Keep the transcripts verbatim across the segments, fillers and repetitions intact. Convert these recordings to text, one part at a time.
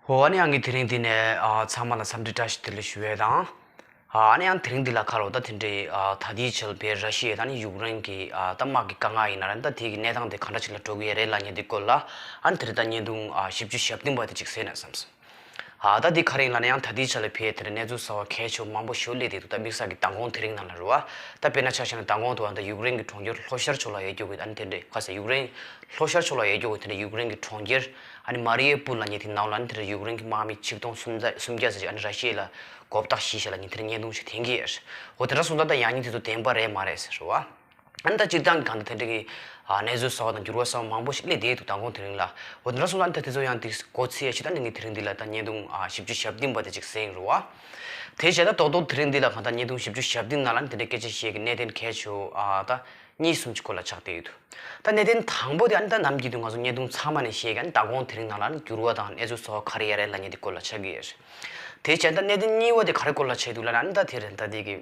འོ་ཨ་ནི་ཡང་གི་དེ་རིང་འདི་ནས་ཨ་ཚང་མ་ལ་འཚམས་འདྲི་བཀྲ་ཤིས་བདེ་ལེགས་ཞུ་ཡས་དང་། ཨ་ནི་ཡང་དེ་རིང་འདི་ལ་ཁ་ལོ་ད་དེ་འདྲའི་ཨ་ད་ལྟའི་ཆར་བའི་ར་ཤི་ཡ་དང་ནི་ཡུཀ་རེན་གྱི་ཨ་ད་དམག་གི་དཀའ་ངལ་ཡིན་ན་ར་ད་དེ་གི་གནས་སྟངས་དེ་ག་འདྲ་ཅིག་ལ་འགྲོ་གི་ཡོད་རེད་ལབ་མཁན་དེ་སྐོར་ལ་ཨ་ནི་དེ་རིང་ད་བརྙན་ཐུང་ཨ་བཞི་བཅུ་ཞེ་བདུན་པ་དེ་ཅིག་གཟིགས་ན་བསམ་སོང་། ཨ་ད་འདི་ག་རེ་ཡིན་ལབ་ན་ཡང་ད་ལྟའི་ཆར་ལ་ཕེ་དེ་འདྲ་གནས་ཚུལ་གསར་བ་གལ་ཆེ་བ་མང་པོ་ཞིག་སླེབས་བསྡད་འདུག་ད་དམིགས་བསལ་གྱི་མདང་དགོང་དེ་རིང་ནང་ལ་རེད་བ། ད་དཔེར་ན་ཆ་བཞག་ན་མདང་དགོང་དུ་ཨ་ད་ཡུཀ་རེན་གྱི་གྲོང་ཁྱེར་ལྷོ་ཤར་ཕྱོགས་ལ་ཡོད་རྒྱུ་གི་ཨ་ནི་དེ་འདྲའི་ག་ས་ཡུཀ་རེན་ལྷོ་ཤར་ཕྱོགས་ལ་ཡོད་རྒྱུ་གི་དེ་འདྲའི་ཡུཀ་རེན་གྱི་གྲོང་ཁྱེར་ཨ་ནི་མ་རི་ཡེ་པུལ་ལབ་མཁན་དེ་ནང་ལ་ཨ་ནི་དེ་འདྲའི་ཡུཀ་རེན་གྱི་དམག་མི་ཆིག་སྟོང་སུམ་བརྒྱ་སུམ་བརྒྱ་ཙམ་ཞིག་ཨ་ནི་ར་ཤི་ཡ་ལ་མགོ་བཏགས་ཞིག་བྱས་ལབ་མཁན་དེ་འདྲའི་བརྙན་ཐུང་ཞིག་ཐོན་གྱི་ཡོད་རེད། འོ་དེ་འདྲ་སོང་ཙང་ད་ཡང་སྙིང་དེ་ཚོ་བདེན་པ་རེད་མ་རེད་ཟེར་བ། ཨ་ནི་ད་སྤྱིར་བཏང་གི་གང་ལྟར་དེ་འདྲ་གི་ཨ་གནས་ཚུལ་གསར་བ་དང་འགྱུར་བ་གསར་བ་མང་པོ་ཞིག་སླེབས་བསྡད་འདུག་མདང་དགོང་དེ་རིང་ལ། འོ་དེ་འདྲ་སོང་ཙང་ད་དེ་ཚོ་ཡང་དེ་སྒོ་ཕྱེ་ཡ་ཞིག་ད་ནི་ངས་དེ་རིང་འདི་ལ་ད་བརྙན་ཐུང་ཨ་བཞི་བཅུ་ཞེ་བདུན་པ་དེ་ཅིག་གཟིགས་རེད་བ། དེ་བྱས་ད་རྡོག་རྡོག་དེ་རིང་འདི་ལ་གང་ལྟར་བརྙན་ཐུང་བཞི་བཅུ་ཞེ་བདུན་ནང་ལ་ནི་དེ་འདྲའི་སྐད་ཆ་བཤད་ཀྱི་གནད་དོན་གལ་ཆེ་བོ་ཨ་ད་གཉིས་གསུམ་ཅིག་སྐོར་ལ་ཆགས་བསྡད་ཡོད་འདུག་ད་གནད་དོན་དང་པོ་དེ་ཨ་ནི་ད་ནམ་རྒྱུན་དུ་ང་ཚོ་བརྙན་ཐུང་ཚང་མ་ནས་བཤད་ཀྱི་ཨ་ནི་མདང་དགོང་དེ་རིང་ནང་ལ་ནི་འགྱུར་བ་དང་གནས་ཚུལ་གསར་བ་ག་རེ་ཡོད་རེད་ལབ་མཁན་དེ་སྐོར་ལ་ཆགས་ཀྱི་ཡོད་རེད། དེ་བྱས་ད་གནད་དོན་གཉིས་པ་དེ་ག་རེ་སྐོར་ལ་ཆགས་འདུག་ལབ་ན་ཨ་ནི་ད་དེ་རེད། ད་དེ་གི་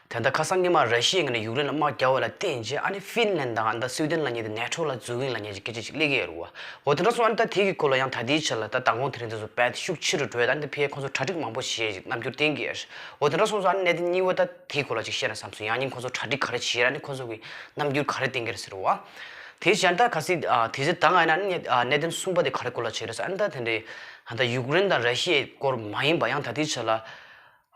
ད་ལྟ་ཁ་སང་ཉི་མ་ར་ཤི་ཡའི་ངོས་ནས་ཡུཀ་རེན་ལ་དམག་རྒྱག་པ་ལ་བརྟེན་བྱས་ཨ་ནི་ཧྥིན་ལན་དང་ཨ་ནི་ད་སུའི་ཌེན་ལབ་མཁན་དེ་ནེ་ཊོ་ལ་འཛུལ་གྱི་ཡིན་ལབ་མཁན་ཅིག་སྐད་ཆ་ཅིག་སླེབས་ཀྱི་ཡོད་རེད་བ། འོ་དེ་འདྲ་སོང་ཨ་ནི་ད་དེ་གི་སྐོར་ལ་ཡང་ད་ལྟའི་ཆར་ལ་ད་མདང་དགོང་དེ་རིང་དེ་ཚོ་རྦད་དེ་ཤུགས་ཆེ་རུ་འགྲོ་ཡ་ད་ཨ་ནི་ད་ཕར་ཁོང་ཚོ་གྲ་སྒྲིག་མང་པོ་བྱས་རྣམ་འགྱུར་བསྟན་གྱི་ཡོད་རེད། འོ་དེ་འདྲ་སོང་ཙང་ཨ་ནི་གནད་དོན་གཉིས་པ་ད་དེའི་སྐོར་ལ་ཅིག་བཤད་ན་བསམ་སོང་། ཡང་སྙིང་ཁོང་ཚོ་གྲ་སྒྲིག་ག་རེ་བྱས་ར་ཨ་ནི་ཁོང་ཚོ་གི་རྣམ་འགྱུར་ག་རེ་བསྟན་གྱི་རེད་ཟེར་བ། དེ་བྱས་ད་ག་སྲིད་ཨ་དེ་ཚོ་ད་ང་ཡིན་ན་ཨ་ནི་གནད་དོན་གསུམ་པ་དེ་ག་རེ་སྐོར་ལ་བྱས་རེད་ཟེར་ཨ་ནི་ད་དེ་འདྲའི་ད་ལྟ་ཡུཀ་རེན་དང་ར་ཤི་ཡའི་སྐོར་མ་ཡིན་པ་ཡང་ད་ལྟའི་ཆར་ལ།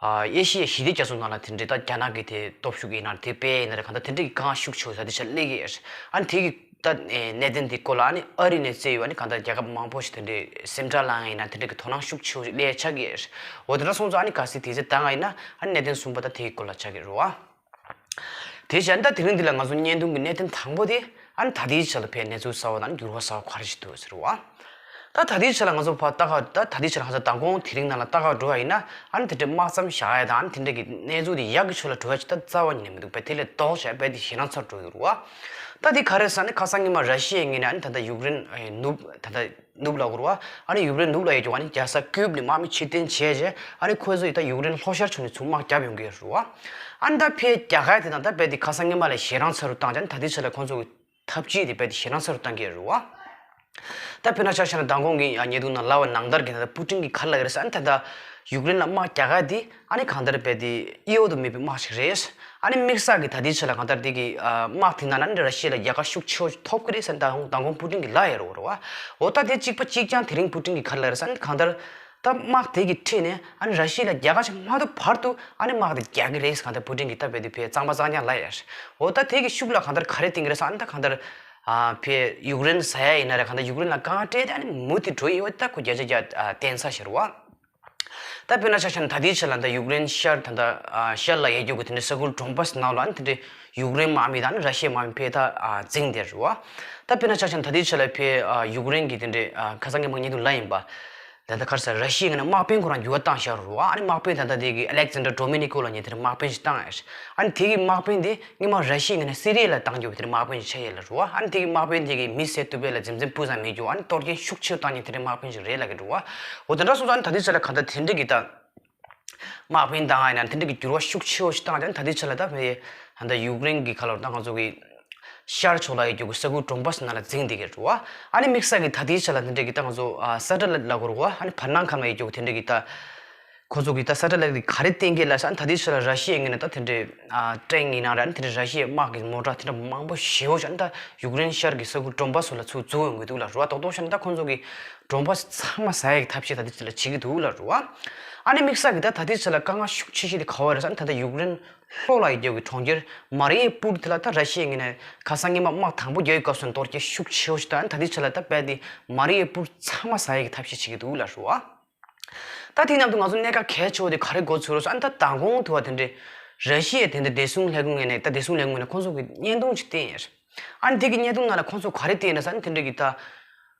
ཨ་ཨེ་ཤི་ཡའི་ཞི་བདེ་རྒྱ་མཚོ་ནང་ལ་དེ་འདྲའི་ད་རྒྱ་ནག་གི་དེ་སྟོབས་ཤུགས་ཡིན་ན་དེ་སྤེལ་ཡིན་ན་རེད། གང་ལྟར་དེ་འདྲའི་གི་དཀའ་ངལ་ཤུགས་ཆེ་བོ་ད་ལྟའི་ཆར་སླེབས་ཀྱི་ཡོད་རེད། ཨ་ནི་དེ་གི་ད་གནད་དོན་དེ་སྐོར་ལ་ཨ་ནི་ཨ་རི་ནས་བཙལ་ཡོད་ཨ་ནི་གང་ལྟར་རྒྱལ་ཁབ་མང་པོ་ཞིག་དེ་འདྲའི་སེམས་ཁྲལ་ལངས་ཡིན་ན་དེ་འདྲའི་གི་དོ་སྣང་ཤུགས་ཆེ་བོ་ཞིག་སླེབས་ཆགས་ཀྱི་ཡོད་རེད། འོ་དེ་འདྲ་སོང་ཙང་ཨ་ནི་གལ་སྲིད་དེ་ཚོ་ད་ང་ཡིན་ན་ཨ་ནི་གནད་དོན་གསུམ་པ་ད་དེ་གི་སྐོར་ལ་ཆགས་ཀྱི་རེད་བ། དེ་བྱས་ད་དེ་རིང་འདི་ལ་ང་ཚོ་བརྙན་ཐུང་གི་གནད་དོན་དང་པོ་དེ་ཨ་ནི་ད་ལྟའི་ཆ་ལ་ཕའི་གནས་ཚུལ་གསར་བ་དང་འགྱུར་བ་གསར་བ་ག་རེ་ཞིག་འདུག་ཟེར་བ། ད་ད་ལྟའི་ཆ་ལ་ང་ཚོ་ཕར་ལྟ་ག་ད་ད་ལྟའི་ཆ་ལ་ང་ཚོ་མདང་དགོང་དེ་རིང་ནང་ལ་ལྟ་ག་འགྲོ་བ་ཡིན་ན་ཨ་ནི་དེ་འདྲའི་དམག་མཚམས་བཞག་ཡ་དང་ཨ་ནི་དེ་འདྲའི་གི་གནས་ཚུལ་དེ་ཡག་གི་ཕྱོགས་ལ་འགྲོ་ཡ་ཅིག་ད་རྩ་བ་ཉིད་ནས་མི་འདུག་པས། དེ་ལས་ལྡོག་བྱས་པས་དེ་ཞེད་སྣང་ཚ་རུ་འགྲོ་གི་འདུག་བ། ད་དེ་ག་རེ་ཟེར་ན་ཁ་སང་ཉི་མ་ར་ཤི་ཡའི་ངོས་ནས་ཨ་ནི་ད་ལྟ་ཡུཀ་རེན་ནུབ་ད་ལྟ་ནུབ་ལ་འགོར་བ། ཨ་ནི་ཡུཀ་རེན་ནུབ་ལ་ཡོད་ཀྱི་ཨ་ནི་རྒྱལ་ས་ཀིབ་ནས་དམག་མི་ཕྱིར་འཐེན་བྱས་རྗེས་ཨ་ནི་ཁོ་ཚོ་ཡི་ད་ཡུཀ་རེན་ལྷོ་ཤར་ཕྱོགས་ནས་ཚུར་དམག་རྒྱབ་ཡོང་གི་ཡོད་རེད་བ། ཨ་ནི་ད་ཕའི་རྒྱ་གར་དེ་དང་ད་རྦད་དེ་ཁ་སང་ཉི་མ་ལ་ཞེད་སྣང་ཚ་རུ་བཏང་བྱས་ཨ་ནི་ད་ལྟའི་ཆ་ལ་ཁོང་ཚོ་གི་འཐབ་ཇུས་དེ་རྦད་དེ་ཞེད་སྣང་ཚ་རུ་བཏང་གི་ཡོད་རེད་བ། ད་དཔེར་ན་ཆ་བཞག་ན་མདང་དགོང་གི་བརྙན་ཐུང་ནང་ལབ་པ་ནང་ལྟར་གྱི་ད་ལྟ་པུ་ཏིན་གྱིས་ག་རེ་ལབ་ཀྱི་རེད་ཟེར་ཨ་ནི་ད་ལྟ་ཡུཀ་རེན་ལ་དམག་རྒྱག་ག་དེ་ཨ་ནི་གང་ལྟར་རྦད་དེ་གཡོལ་དུ་མེད་པའི་དམག་ཞིག་རེད། ཨ་ནི་དམིགས་བསལ་གྱི་ད་ལྟའི་ཆ་ལ་གང་ལྟར་དེ་གི་ཨ་དམག་དེ་ནང་ན་ནི་ར་ཤི་ཡ་ལ་རྒྱལ་ཁ་ཤུགས་ཆེ་བོ་ཞིག་ཐོབ་ཀྱི་རེད་ཟེར་ད་ཧོང་མདང་དགོང་པུ་ཏིན་གྱིས་ལབ་ཡོད་རེད་བ། འོ་ད་དེ་གཅིག་པ་གཅིག་རྐྱང་དེ་རིང་པུ་ཏིན་གྱིས་ག་རེ་ལབ་རེད་ཟེར་ཨ་ནི་གང་ལྟར་ད་དམག་དེ་གི་ཁྲིད་ནས་ཨ་ནི་ར་ཤི་ཡ་ལ་རྒྱལ་ཁ་ཞིག་མ་ཐོབ་བར་དུ་ཨ་ནི་དམག་དེ་རྒྱག་གི་རེད་ཟེར་གང་ལྟར་པུ་ཏིན་གྱིས་ད་རྦད་དེ་ཕའི་གཙང་པ་གཙང་རྐྱང་ལབ་ཡོད་རེད། འོ་ད་དེ་གི་ཤུགས་ལ་གང་ལྟར་ག་རེ་བསྟན་གྱི་རེད་ཟེར་ཨ་ནི་ད་གང་ལྟར་ཨ་ཕའི་ཡུཀ་རེན་ཟེར་ཡ་ཡིན་ན་རེད་གང་ལྟར་ཡུཀ་རེན་ལ་དཀའ་ངལ་སྤྲད་དེ་ཨ་ནི་མུ་མཐུད་འགྲོ་ཡི་འོ་ད་ཁོ་བརྒྱ་ཆ་བརྒྱ་ཨ་བརྟན་ས་ཞིག་རེད་བ། ད་དཔེར་ན་ཆ་བཞག་ན་ད་ལྟའི་ཆ་ལ་ད་ཡུཀ་རེན་ཤར་ད་ད་ཨ་ཤར་ལ་ཡོད་རྒྱུ་གི་དེ་འདྲའི་ས་ཁུལ་ཌོན་བྷ་སི་ནང་ལ་ཨ་ནི་དེ་འདྲའི་ཡུཀ་རེན་དམག་མི་དང་ཨ་ནི་ར་ཤི་ཡའི་དམག་མི་ཕེ་ད་ཨ་འཛིང་བསྡད་རེད་བ། ད་དཔེར་ན་ཆ་བཞག་ན་ད་ལྟའི་ཆ་ལ་ཕེ་ཨ་ཡུཀ་རེན་གི་དེ་འདྲའི་ཨ་ཁ་སང་གི་མ་ཉིན་དུ་ལ་ཡིན་པ། ད་ལྟ་ག་རེ་ཟེར་ར་ཤི་ཡའི་ངོས་ནས་དམག་དཔོན་ཁོ་རང་འགྱུར་བ་བཏང་བཞག་རེད་བ། ཨ་ནི་དམག་དཔོན་ད་ལྟ་དེ་གི་ཨ་ལེག་ཛན་ཌར་ཌོ་མི་ནི་ཀོ་ལབ་མཁན་དེ་འདྲའི་དམག་དཔོན་ཞིག་བཏང་ཡོད་རེད། ཨ་ནི་དེ་གི་དམག་དཔོན་དེ་སྔོན་མ་ར་ཤི་ཡའི་ངོས་ནས་སི་རི་ཡ་ལ་བཏང་རྒྱུ་དེ་འདྲའི་དམག་དཔོན་ཞིག་ཆགས་ཡོད་ལ་རེད་བ། ཨ་ནི་དེ་གི་དམག་དཔོན་དེ་གི་མི་བསད་ཐུབ་པ་ལ་འཛེམ་འཛེམ་སྤུ་ཙམ་མེད་རྒྱུ་ཨ་ནི་གཏོར་སྐྱོན་ཤུགས་ཆེ་བཏང་མཁན་དེ་འདྲའི་དམག་དཔོན་ཞིག་རེད་ལབ་ཀྱི་འདུག་བ། འོ་དེ་འདྲ་སོང་ཙང་ཨ་ནི་ད་ལྟའི་ཆ་ལ་གང་ལྟར་དེ་འདྲ་གི་ད། དམག་དཔོན་བཏང་ཡིན་ན་དེ་འདྲ་གི་འགྱུར་བ་ཤུགས་ཆེ་བོ་ཞིག་བཏང་ཡང་ད་ལྟའི་ཆ་ལ་ད་ཕེ་ད་ཡུཀ་རེན་གི་ཁ་ལོར་ད་ང་ཚོ་གི་ཤར་ཕྱོགས་ལ་ཡོད་རྒྱུ་གི་ས་ཁུལ་ཌོན་བྷ་སི་ནང་ལ་འཛིང་བསྡད་ཀྱི་རེད་བ། ཨ་ནི་དམིགས་བསལ་གི་ད་ལྟའི་ཆ་ལ་དེ་འདྲ་གི་ད་ང་ཚོ་ཨ་ས་ཊ་ལའེ་ཊི་ལབ་དགོས་རེད་བ། ཨ་ནི་བར་སྣང་ཁམས་ལ་ཡོད་རྒྱུ་གི་དེ་འདྲ་གི་ད་ཁོ་ཚོ་གི་ད་ས་ཊ་ལའེ་ཊི་གི་ག་རེ་བསྟན་གྱི་ལབ་ས་ཨ་ནི་ད་ལྟའི་ཆ་ལ་ར་ཤི་ཡའི་ངོས་ནས་ད་དེ་འདྲའི་ཨ་ཊེང་ཡིན་ན་རེད། ཨ་ནི་དེ་འདྲའི་ར་ཤི་ཡའི་དམག་གི་མོ་ཊ་དེ་འདྲ་མང་པོ་ཞེ་བོ་ཞིག་ཨ་ནི་ད་ཡུཀ་རེན་ཤར་གི་ས་ཁུལ་ཌོན་བྷ་སི་ལ་ཚུར་འཛུལ་ཡོང་གི་འདུག་ལབ་རེད་བ། རྡོག་རྡོག་བཤད་ན་ད་ཁོ་ཚོ་གི་ཌོན་བྷ་སི་ཚང་མ་ཟ་ཡག་གི་ཐབས་ཤེས་ད་ལྟའི་ཆ་ལ་བྱེད་ཀྱི་འདུག་ལབ་རེད་བ། ཨ་ནི་དམིགས་བསལ་གྱི་ད་ད་ལྟའི་ཆ་ལ་དཀའ་ངལ་ཤུགས་ཆེ་ཤོས་དེ་ག་བ་རེད་ཟེར་ན་ད་ལྟ་ཡུཀ་རེན་ལྷོ་ལ་ཡོད་རྒྱུ་གི་གྲོང་ཁྱེར་མ་རི་ཡུ་པུལ་དེ་ལ་ད་ར་ཤི་ཡའི་ངོས་ནས་ཁ་སང་ཉི་མ་དམག་དང་པོ་རྒྱག་ཡི་སྐབས་སུ་གཏོར་སྐྱོན་ཤུགས་ཆེ་བོ་ཞིག་ད་ད་ལྟའི་ཆ་ལ་ད་རྦད་དེ་མ་རི་ཡུ་པུལ་ཚང་མ་ཟ་ཡག་གི་ཐབས་ཤེས་བྱེད་ཀྱི་འདུག་ལབ་རེད་བ། ད་དེ་མཉམ་དུ་ང་ཚོ་གནད་འགག་གལ་ཆེ་བོ་དེ་ག་རེ་འགོ་ཚུགས་རེད་ཟེར་ན་ད་མདང་དགོང་དུ་བ་དེ་འདྲའི་ར་ཤི་ཡའི་དེ་འདྲ་བདེ་སྲུང་ལས་ཁུངས་ངོས་ནས་ད་བདེ་སྲུང་ལས་ཁུངས་ངོས་ནས་ཁོང་ཚོ་གི་བརྙན་ཐུང་ཞིག་བསྟན་ཡོད་རེད། ཨ་ནི་དེ་གི་བརྙན་ཐུང་ནང་ལ་ཁོང་ཚོ་ག་རེ་བསྟན་རེད་ཟེར་ན་དེ་འདྲ་གི་ད་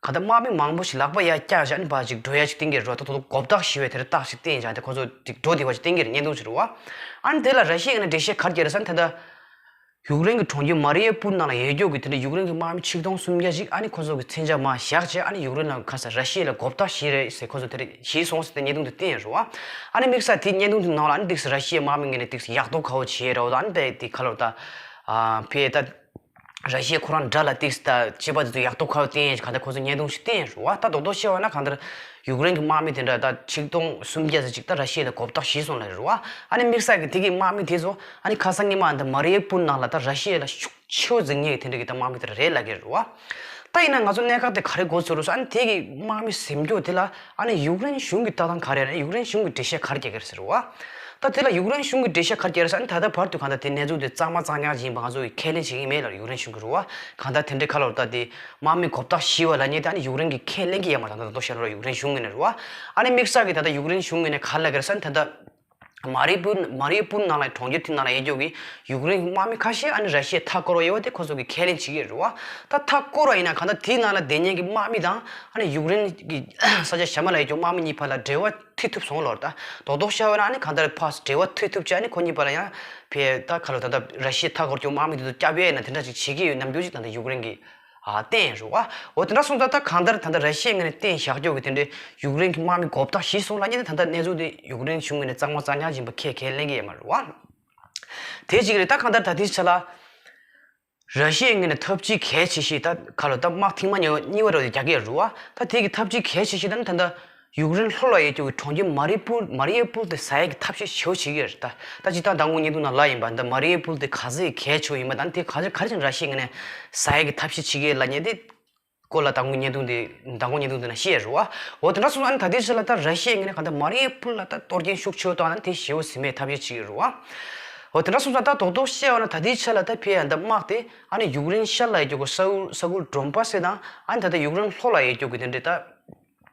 ག་ད་དམག་མི་མང་པོ་ཞིག་ལག་པ་ཡར་བཀྱགས་བྱས་ཨ་ནི་ཕར་ཅིག་འགྲོ་ཡ་ཞིག་བསྟན་གྱི་རེད་བ། ད་དོ་དོ་མགོ་བཏགས་ཞི་བའི་དེར་རྟགས་ཞིག་བསྟན་བྱས་ཏེ་ཁོང་ཚོ་ཅིག་འགྲོ་བདེ་བ་ཞིག་བསྟན་གྱི་རེད། བརྙན་ཐུང་ཞིག་རེད་བ། ཨ་ནི་དེ་ལ་ར་ཤི་ཡའི་ངོས་ནས་འགྲེལ་བཤད་ག་རེ་བརྒྱབ་རེད་ཟེར་ན་ད་ལྟ་ཡུཀ་རེན་གྱི་གྲོང་ཁྱེར་མ་རི་ཡུ་པུལ་ནང་ལ་ཡོད་རྒྱུ་གི་དེ་འདྲ་ཡུཀ་རེན་གྱི་དམག་མི་ཆིག་སྟོང་སུམ་བརྒྱ་ཞིག་ཨ་ནི་ཁོང་ཚོ་གི་མཚོན་ཆ་མར་བཞག་བྱས་ཨ་ནི་ཡུཀ་རེན་ལ་ག་ས་ར་ཤི་ཡ་ལ་མགོ་བཏགས་ཞི་རེད་ཟེར་ཁོང་ཚོ་དེ་འདྲ་ཞུས་སོང་ཟེར་ཏེ་བརྙན་ཐུང་དེ་བསྟན་ཡོད་རེད་བ། ཨ་ནི་དམིགས་བསལ་དེ་བརྙན་ཐུང་དེ་ནང་ལ་ཨ་ནི་དམིགས་བསལ་ར་ཤི་ཡའི་དམག་མི་ངོས་ནས་དམིགས་བསལ་ཡག་ཐོག་ག་བོ་བྱས་རེད་བ། ཨ་ནི་དཔེ་དེ་ཁ་ལོར་ད་ཨ་ཕེ་ད། ར་ཤི་ཡས་ཁོ་རང་དགྲ་ལ་བཏེགས་ད་བྱེད་པ་དེ་ཚོ་ཡག་ཐོག་ཁ་བཏང་ཡས་གང་ལྟར་ཁོ་ཚོ་བརྙན་ཐུང་ཞིག་བསྟན་རེད་བ། ད་རྡོག་རྡོག་བཤད་པ་ན་གང་ལྟར་ཡུཀ་རེན་གྱི་དམག་མི་དེ་འདྲ་ད་ཆིག་སྟོང་སུམ་བརྒྱ་ཙམ་ཅིག་ད་ར་ཤི་ཡ་ལ་གོ་བརྡ་ཞིག་སོང་ལ་རེད་བ། ཨ་ནི་དམིགས་བསལ་གྱི་དེ་གི་དམག་མི་དེ་ཚོ་ཨ་ནི་ཁ་སང་ཉི་མ་འདི་མ་རི་ཡ་པུར་ནང་ལ་ད་ར་ཤི་ཡ་ལ་ཤུགས་ཆེ་བོ་འཛིང་མཁན་གྱི་དེ་འདྲ་གི་ད་དམག་མི་དེ་རེད་ལབ་ཀྱི་རེད་བ། ད་ཡིན་ན་ང་ཚོ་གནད་འགག་དེ་ག་རེ་གོ་ཚོད་རུ་སོང་ཨ་ནི་དེ་གི་དམག་མི་ཟིན་རྒྱུ་དེ་ལ་ཨ་ནི་ཡུཀ་རེན་གཞུང་གི་ལྟ་སྟངས་ག་རེ་རེད། ཡུཀ་རེན་གཞུང་གི་འགྲེལ་བཤད་ག་རེ་རྒྱག་གི་རེད་ཟེར་བ། ད་དེ་ལ་ཡུཀ་རེན་གཞུང་གི་འགྲེལ་བཤད་ག་རེ་རྒྱག་རེད་ཟེར་ན་ད་ལྟ་བར་དུ་གང་ལྟར་དེ་གནས་ཚུལ་དེ་གཙང་མ་གཙང་རྐྱང་ཞིག་ཡིན་པ་ང་ཚོ་གིས་ཁས་ལེན་བྱེད་ཀྱི་མེད་ལ་ཡུཀ་རེན་གཞུང་གི་རུ་བ། གང་ལྟར་དེ་འདྲའི་ཁ་ལོ་ད་དེ་དམག་མི་གོ་བརྡ་ཞིག་བ་ལ་ཉེ་དེ་ཨ་ནི་ཡུཀ་རེན་གྱིས་ཁས་ལེན་གྱི་ཡོད་མ་རེད། ད་ལྟ་ལྟོ་བཤད་རོགས་ཡུཀ་རེན་གཞུང་གི་ནས་རུ་བ། ཨ་ནི་དམིགས་བསལ་གྱི་ད་ལྟ་ཡུཀ་རེན་གཞུང་གི་ནས་ག་རེ་ལབ་ཀྱི་རེད་ཟེར་ན་ད་ལྟ་མ་རི་པུར་མ་རི་པུར་ནང་ལ་གྲོང་ཁྱེར་དེ་ནང་ལ་ཡོད་རྒྱུ་གི་ཡུཀ་རེན་གྱི་དམག་མི་ཁ་ཤས་ཨ་ནི་ར་ཤི་ཡའི་མཐའ་སྐོར་བ་ཡོད་པ་དེ་ཁོ་ཚོ་གིས་ཁས་ལེན་བྱེད་ཀྱི་རེད་བ། ད་མཐའ་སྐོར་བ་ཡིན་ན་གང་ལྟར་དེའི་ནང་ལ་བསྡད་མཁན་གྱི་དམག་མི་དང་ཨ་ནི་ཡུཀ་རེན་གྱི་ས་ཆ་གཞན་པ་ལ་ཡོད་རྒྱུ་དམག་མི་གཉིས་བར་ལ་འབྲེལ་བ་མཐུད་ཐུབ་སོང་ལོར་ད་རྡོག་རྡོག་ཤར་བ་ན་ཨ་ནི་གང་ལྟར་ཕར་འབྲེལ་བ་མཐུད་ཐུབ་བྱས་ཨ་ནི་ཁོ་གཉིས་བར་ལ་ཡང་ཕེ་ད་ག་ལོ་ད་ལྟ་ར་ཤི་ཡའི་མཐའ་སྐོར་གྱི་དམག་མི་དེ་ཚོ་སྐྱབས་ཡས་ན་དེ་འདྲ་ཅིག་བྱེད་ཀྱི་ཡོད་ནམ་རྒྱུ་ཅིག་ད་ལྟ་ཡུཀ་རེན་གྱི་ཨ་བསྟན་རུ་བ། འོ་དེ་འདྲ་སོང་ཙང་ད་གང་ལྟར་ད་ལྟ་ར་ཤི་ཡའི་ངོས་ནས་བསྟན་བཞག་རྒྱུ་གི་དེ་འདྲའི་ཡུཀ་རེན་གྱི་དམག་མི་གོ་བརྡ་ཞིག་སོང་ལ་ཉེ་དེ་ད་ལྟ་གནས་ཚུལ་དེ་ཡུཀ་རེན་གཞུང་ངོས་ནས་གཙང་མ་གཙང་རྐྱང་ཡིན་པ་ཁས་ཁས་ལེན་གྱི་ཡོད་མ་རུ་བ། དེ་གཅིག་རེད། ད་གང་ལྟར་ད་ལྟའི་ཆ་ལ། ར་ཤི་ཡའི་ངོས་ནས་ཐབས་ཇུས་གལ་ཆེ་ཤོས་ད་ག་ལོ་ད་དམག་ཐེངས་མ་གཉིས་པ་རོ་རྒྱག་གི་རུ་བ། ད་དེ་གི་ཐབས་ཇུས་གལ་ཆེ་ཤོས་ད་ནི་ད་ལྟ་ཡུཀ་རེན་ལྷོ་ལ་ཡོད་རྒྱུ་གི་གྲོང་ཁྱེར་མ་རི་པུར་མ་རི་ཡ་པུར་དེ་ཟ་ཡས་ཀྱི་ཐབས་ཤེས་ཞེ་པོ་བྱེད་ཀྱི་ཡོད་རེད་ད། ད་ཅི་ད་མདང་དགོང་བརྙན་ཐུང་ནང་ལབ་ཡིན་པ་ད་མ་རི་ཡ་པུར་དེ་ག་ཚོད་གལ་ཆེ་བོ་ཡིན་པ་ད་ནི་དེ་ག་ཚོད་ག་རེ་བྱས་ནས་ར་ཤི་ཡའི་ངོས་ནས་ཟ་ཡས་ཀྱི་ཐབས་ཤེས་བྱེད་ཀྱི་ཡོད་ལབ་མཁན་དེ་སྐོར་ལ་མདང་དགོང་བརྙན་ཐུང་དེ་མདང་དགོང་བརྙན་ཐུང་དེ་ནང་བཤད་རུ་བ། འོ་དེ་འདྲ་སོང་ཙང་ད་ལྟའི་ཆ་ལ་ད་ར་ཤི་ཡའི་ངོས་ནས་གང་ལྟར་མ་རི་ཡ་པུར་ལ་ད་གཏོར་སྐྱོན་ཤུགས་ཆེ་བོ་བཏང་ན་དེ་ཞེ་པོ་ཟིན་མེད་ཐབས་ཤེས་བྱེད་ཀྱི་རུ་བ། འོ་དེ་འདྲ་སོང་ཙང་ད་རྡོག་རྡོག་བཤད་པ་ན་ད་ལྟའི་ཆ་ལ་ད་ཕེ་ཡ་ད་དམག་དེ་ཨ་ནི་ཡུཀ་རེན་ཤར་ལ་ཡོད་རྒྱུ་གི་ས་ཁུལ་ས་ཁུལ་ཌོན་པ་སི་དང་ཨ་ནི་ད་ལྟ་ཡུཀ་རེན་ལྷོ་ལ་ཡོད་རྒྱུ་གི་དེ་འདྲའི་ད།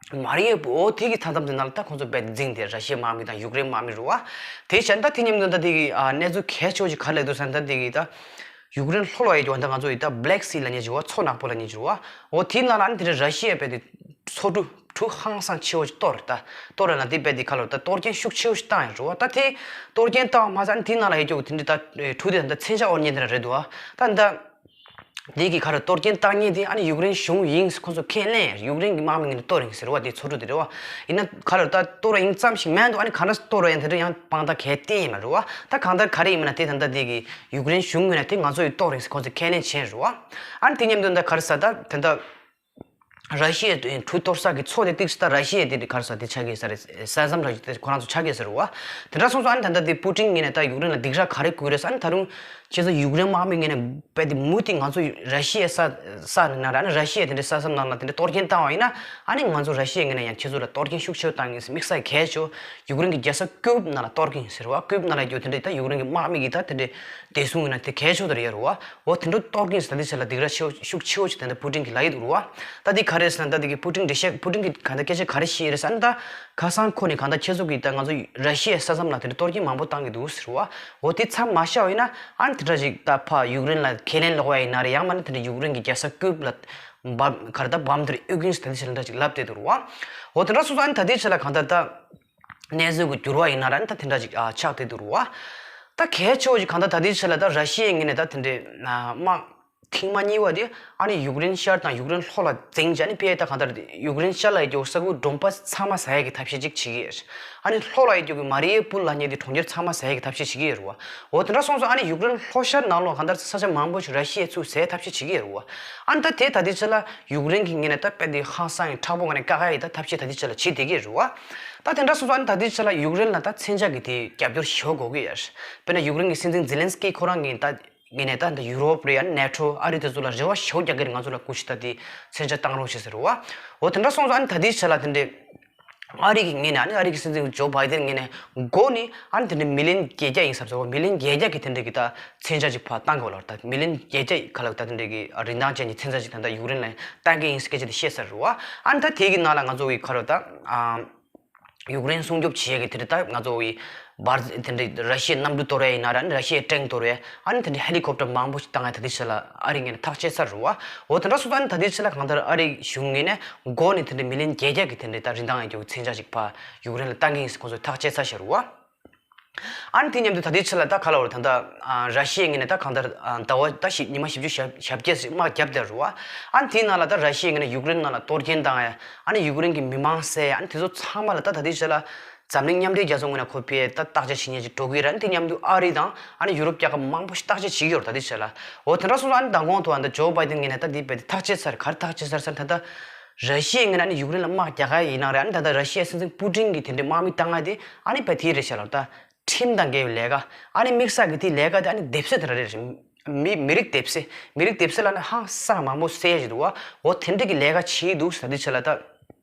མ་རི་ཡ་པུར་འོ་དེ་གི་མཐའ་མཚམས་དེ་ནང་ལ་ད་ཁོང་ཚོ་རྦད་དེ་འཛིང་སྟེ་ར་ཤི་ཡའི་དམག་མི་དང་ཡུཀ་རེན་དམག་མི་རུ་བ། དེ་བྱས་ན་ད་དེ་མཉམ་དུ་ད་དེ་གི་ཨ་གནས་ཚུལ་གལ་ཆེ་བོ་ཞིག་ག་རེ་སླེབས་འདུག་ཟེར་ན་ད་དེ་གི་ད་ཡུཀ་རེན་ལྷོ་ལ་ཡོད་རྒྱུ་ད་ང་ཚོ་ཡི་ད་བྷི་ལེག་སི་ལབ་མཁན་ཞིག་བ། མཚོ་ནག་པོ་ལབ་མཁན་ཞིག་རུ་བ། འོ་དེའི་ནང་ལ་ཨ་ནི་དེ་འདྲའི་ར་ཤི་ཡས་རྦད་དེ་མཚོ་གྲུ་གྲུ་ཧང་སང་ཆེ་བོ་ཞིག་གཏོར་རེད་ད། གཏོར་རེད་ན་དེ་རྦད་དེ་ག་ལོ་ད་གཏོར་སྐྱོན་ཤུགས་ཆེ་བོ་ཞིག་བཏང་ཡོད་རུ་བ། ད་དེ་གཏོར་སྐྱོན་བཏང་བ་མ་ཟད་ཨ་ནི་དེའི་ནང་ལ་ཡོད་རྒྱུ་དེ་འདྲའི་ད་གྲུ་དེ་ད་མཚོན་ཆ་དབོར་མཁན་དེ་འདྲ་རེད་འདུག་བ། ད་ད། འདི་གི་ཁ་རུ་གཏོར་སྐྱོན་བཏང་མཁན་དེ་ཨ་ནི་ཡུཀ་རེན་གཞུང་ཡིན་ཁོང་ཚོ་ཁས་ལེན། ཡུཀ་རེན་གྱི་དམག་མི་ངོས་ནས་གཏོར་ཡིན་ཟེར་བ། དེ་མཚོ་གྲུ་དེ་རེད་བ། ཡིན་ན་ཁ་རུ་ད་གཏོར་ཡིན་ཙམ་ཞིག་མེད་འདུག་ཨ་ནི་ག་འདྲ་གཏོར་ཡིན་དེ་འདྲ་ཡང་དཔང་རྟགས་གལ་བསྟན་ཡིན་མ་རེད་བ། ད་གང་ལྟར་ག་རེ་ཡིན་མིན་ན་དེ་ད་ལྟ་འདི་གི་ཡུཀ་རེན་གཞུང་ངོས་ནས་དེ་ང་ཚོ་ཡི་གཏོར་ཡིན་ཟེར་ཁོང་ཚོས་ཁས་ལེན་བྱས་རེད་བ། ཨ་ནི་དེ་མཉམ་དུ་ད་ག་རེ་ཟ་ད་དེ་ད། ར་ཤི་ཡའི་གྲུ་གཏོར་ས་གི་མཚོ་དེ་ཏིག་ཙམ་ད་ར་ཤི་ཡའི་དེ་ག་རེ་ཟ་དེ་ཆགས་ཀྱི་ས་རེད། ས་མཚམས་ར་ཤི་དེ་ཁོ་རང་ཚོ་ཆགས་ཀྱི་ས་རེད་བ། དེ་འདྲ་སོང་ཙང་ཨ་ནི་ད་ལྟ་དེ་པུ་ཏིན་ངོས་ནས་ད་ཡུཀ་རེན་ལ་སྡིགས་ར་ག་རེ་བསྐུལ་རེད་ཟེར། ཨ་ནི་ད་རུང་ཁྱེད་ཚོ་ཡུཀ་རེན་དམག་མི་ངོས་ནས་རྦད་དེ་མུ་མཐུད་ང་ཚོ་ར་ཤི་ཡའི་ས་ས་ནང་ལ་ཨ་ནི་ར་ཤི་ཡའི་དེ་འདྲའི་ས་མཚམས་ནང་ལ་དེ་འདྲའི་གཏོར་སྐྱོན་བཏང་བ་ཡིན་ན་ཨ་ནི་ང་ཚོ་ར་ཤི་ཡའི་ངོས་ནས་ཡང་ཁྱེད་ཚོ་ལ་གཏོར་སྐྱོན་ཤུགས་ཆེ་བཏང་ཡིན་ཟེར། དམིགས་བསལ་གལ་ཆེ་བོ་ཡུཀ་རེན་གྱི་རྒྱལ་ས་ཀིབ་ནང་ལ་གཏོར་གྱི་ཡིན་ཟེར་བ། ཀིབ་ནང་ལ་ཡོད་དེ་འདྲའི་ད་ཡུཀ་རེན་གྱི་དམག་མི་གི་ད་དེ་འདྲའི་བདེ་སྲུང་ཡིན་ན་དེ་གལ་ཆེ་བོ་ད་རེད་ཡ་རུ་བ། འོ་དེ་འདྲ་གཏོར་གྱིན་ཟེར་ད་འདི་ཚོ་ལ་སྡིགས་ར་ཆེ་བོ་ཤུགས་ཆེ་བོ་ཞིག་ད་ལྟ་པུ་ཏིན་གྱིས་ལབ་ཡི་འདུག་རུ་བ། ད་འདི་ག་རེ་ཟེར་ན་ད་འདི་གི་པུ་ཏིན་འགྲེལ་བཤད་པུ་ཏིན་གྱིས་ག་འདྲ་སྐད་ཆ་ག་རེ་བཤད་ཡོད་རེད་ཟེར་ན། ད་ཁ་སང་ཁོ་ནས་གང་ལྟར་ཁྱེད་ཚོ་གིས་ད་ང་ཚོ་ར་ཤི་ཡའི་ས་མཚམས་ལ་དེ་འདྲ་གཏོར་སྐྱོན་མང་པོ་བཏང་གི་འདུག་ཟེར་རུ་བ། འོ་དེ་མཚམས་མ་བཞག་པ་ཡིན་ན་ཨ་ནི་དེ་འདྲ་ཞིག་ད་ཕར་ཡུཀ་རེན་ལ་ཁས་ལེན་ལོག་ཡ་ཡིན་ན་རེད། ཡང་མིན་ན་དེ་འདྲ་ཡུཀ་རེན་གྱི་རྒྱལ་ས་ཀིབ་ལ་འབམ་ག་རེ་ད་འབམ་དེར་གཡུག་གིན་ཟེར་ད་འདི་ཚོ་ལ་འདྲ་ཞིག་ལབ་བསྡད་འདུག་རུ་བ། འོ་དེ་འདྲ་སོང་ཙང་ཨ་ནི་ད་འདི་ཚོ་ལ་གང་ལྟར་ད། གནས་ཚུལ་གྱི་འགྱུར་བ་ཡིན་ན་ར་ནི་ད་དེ་འདྲ་ཅིག་ཨ་ཆགས་བསྡད་འདུག་རུ་བ། ད་གལ་ཆེ་བ་ཞིག་གང་ལྟར་ད་ལྟའི་ཆ་ལ་ད་ར་ཤི་ཡའི་ངོས་ནས་ད་དེ་འདྲའི་ཨ་དམག་ཐེངས་མ་གཉིས་པ་དེ་ཨ་ནི་ཡུཀ་རེན་ཤར་དང་ཡུཀ་རེན་ལྷོ་ལ་འཛིང་བྱས་ཨ་ནི་ཕེ་ད་གང་ལྟར་ཡུཀ་རེན་ཤར་ལ་ཡོད་རྒྱུ་ས་ཁུལ་ཌོན་པ་སི་ཚང་མ་ཟ་ཡ་གི་ཐབས་ཤེས་ཅིག་བྱེད་ཀྱི་ཡོད། ཨ་ནི་ལྷོ་ལ་ཡོད་རྒྱུ་གི་མ་རི་ཡ་པུར་ལབ་མཁན་དེ་གྲོང་ཁྱེར་ཚང་མ་ཟ་ཡ་གི་ཐབས་ཤེས་བྱེད་ཀྱི་ཡོད་རུ་བ། འོ་དེ་འདྲ་སོང་ཙང་ཨ་ནི་ཡུཀ་རེན་ལྷོ་ཤར་ནང་ལོགས་གང་ལྟར་ས་ཆ་མང་པོ་ཞིག་ར་ཤི་ཡས་ཚུར་ཟ་ཡའི་ཐབས་ཤེས་བྱེད་ཀྱི་ཡོད་རུ་བ། ཨ་ནི་ད་དེ་ད་ལྟའི་ཆ་ལ་ཡུཀ་རེན་གྱི་ངོས་ནས་ད་དཔེ་དེ་ཧང་སང་ཡི་མཁྲེགས་པོ་ངོས་ནས་བཀག་ཡ་ཡི་ད་ཐབས་ཤེས་ད་ལྟའི་ཆ་ལ་བྱེད་བསྡད་ཀྱི་རེད་བ། ད་དེ་འདྲ་སོང་ཙང་ཨ་ནི་ད་ལྟའི་ཆ་ལ་ཡུཀ་རེན་ལ་ད་མཚོན་ཆ་གི་དེ་རྒྱབ་སྐྱོར་ཞེ་པོ་དགོས་ཀྱི་ཡོད་རེད། དཔེར་ན་ཡུཀ་རེན་གྱི་སྲིད་འཛིན་ཛེ་ལན་སི་ཀི་ཁོ་རང་གིས་ད་ངོས་ནས་ད་ད་ཡུ་རོབ་རེད་ཡ་ནེ་ཊོ་ཨ་རི་དེ་ཚོ་ལ་རེ་བ་ཞེ་པོ་རྒྱག་གི་རེད། ང་ཚོ་ལ་གུ་ཤི་ད་དེ་མཚོན་ཆ་བཏང་རོགས་བྱེད་ཟེར་བ། འོ་དེ་འདྲ་སོང་ཙང་ཨ་ནི་ད་ལྟའི་ཆ་ལ་དེ་འདྲའི་ཨ་རི་གི་ངོས་ནས་ཨ་ནི་ཨ་རི་གི་སྲིད་འཛིན་ཇོ་བྷའི་ཌེན་ངོས་ནས་མགོ་ནས་ཨ་ནི་དེ་འདྲའི་མི་ལི་ཡོན་བརྒྱད་བརྒྱ་ཡིན་ས་རེད་བ། མི་ལི་ཡོན་བརྒྱད་བརྒྱ་གི་དེ་འདྲའི་གི་ད་མཚོན་ཆ་ཅིག་ཕར་བཏང་དགོས་ལབ་རེད། ད་མི་ལི་ཡོན་བརྒྱད་བརྒྱ་ཡི་ཁ་ལ་ད་དེ་འདྲའི་གི་རིན་ཐང་ཅན་གྱི་མཚོན་ཆ་ཅིག་ད་ལྟ་ཡུཀ་རེན་ལ་བཏང་གི་ཡིན་ཟེར་སྐད་ཆ་དེ་བཤད་ས་རེད་བ། ཨ་ནི་ད་དེ་གི་ནང་ལ་ང་ཚོ་གི་ཁ་ལ་ད་ཨ་ཡུཀ་རེན་སྲུང་སྐྱོབ་བྱེད་ཡས་ཀྱི་དེ་འདྲའི་ད་ང་ཚོ་གི་འབར་དེ་འདྲའི་ར་ཤི་ཡའི་གནམ་གྲུ་གཏོར་ཡས་ཡིན་ན་ར་ནི་ར་ཤི་ཡའི་ཊེང་གཏོར་ཡས་ཨ་ནི་དེ་འདྲའི་ཧེ་ལི་ཀོབ་ཊར་མང་པོ་ཞིག་བཏང་ཡས་ད་དེ་ཆ་ལ་ཨ་རི་ངོས་ནས་ཐག་བཅད་ཚར་རེད་བ། འོ་དེ་འདྲ་སོང་ཙང་ཨ་ནི་ད་དེ་ཆ་ལ་གང་ལྟར་ཨ་རི་གཞུང་ངོས་ནས་མགོ་ནས་དེ་འདྲའི་མི་ལི་ཡོན་བརྒྱད་བརྒྱ་གི་དེ་འདྲའི་ད་རིན་ཐང་ཡོད་རྒྱུ་གི་མཚོན་ཆ་ཞིག་ཕར་ཡུཀ་རེན་ལ་བཏང་གི་ཡིན་ཟེར་ཁོང་ཚོས་ཐག་བཅད་ཚར་ཤག་རེད་བ། ཨ་ནི་དེ་མཉམ་དུ་ད་ལྟའི་ཆ་ལ་ད་ག་ལ་བར་ད་ལྟ་ཨ་ར་ཤི་ཡའི་ངོས་ནས་ད་གང་ལྟར་ཨ་ཟླ་བ་ད་བཞི་ཉི་མ་བཞི་བཅུ་ཞེ་བརྒྱད་ཟིག་དམག་བརྒྱབ་བསྡད་རེད་བ། ཨ་ནི་དེའི་ནང་ལ་ད་ར་ཤི་ཡའི་ངོས་ནས་ཡུཀ་རེན་ནང་ལ་གཏོར་སྐྱོན་བཏང་ཡ་ཨ་ནི་ཡུཀ་རེན་གྱི་མི་མང་བསད་ཡ་ཨ་ནི་དེ་ཚོ་ཚང་མ་ལ་ད་ད་ལྟའི་ཆ་ལ་ འཛམ་གླིང་མཉམ་འབྲེལ་རྒྱལ་ཚོགས་ངོས་ནས་ཁོ་ཕའི་ད་བརྟག་དཔྱད་བྱེད་མཁན་ཅིག་འགྲོ་གི་རེད། དེ་མཉམ་དུ་ཨ་རི་དང་ཨ་ནི་ཡུ་རོབ་རྒྱལ་ཁབ་མང་པོ་ཞིག་བརྟག་དཔྱད་བྱེད་ཀྱི་ཡོད་རེད། ད་དེ་ཆ་ལ་འོ་དེ་འདྲ་སོང་ཙང་ཨ་ནི་མདང་དགོང་དུ་ཨ་ནི་ཇོ་བྷའི་ཏིན་ངོས་ནས་ད་དེ་བས་དེ་ཐག་བཅད་ཚར། ག་རེ་ཐག་བཅད་ཚར་ཟེར་ན། ད་ལྟ་ར་ཤི་ཡའི་ངོས་ནས་ཨ་ནི་ཡུཀ་རེན་ལ་དམག་རྒྱག་ག་ཡིན་ན་རེད། ཨ་ནི་ད་ལྟ་ར་ཤི་ཡའི་སྲིད་འཛིན་པུ་ཏིན་གྱི་དེ་འདྲའི་དམག་མི་བཏང་ཡ་དེ་ཨ་ནི་བས་དེ་རེད་ཤག་ལ། ད་ཁྲིམས་དང་འགལ་བའི་ལས་ཀ། ཨ་ནི་དམིགས་བསལ་གྱི་དེའི་ལས་ཀ་དེ་ཨ་ནི་སྡེབ་གསོད་དེ་འདྲ་རེད། མི་མི་རིགས་སྡེབ་གསོད། མི་རིགས་སྡེབ་གསོད་ལབ་ན་ཧང་སང་མང་པོ་བསད་ཡ་ཞིག་འདུག་བ། འོ་དེ་འདྲ་གི་ལས་ཀ་བྱེད་ཀྱི་འདུག་ཟེར། ད་དེ་ཆ་ལ་ད།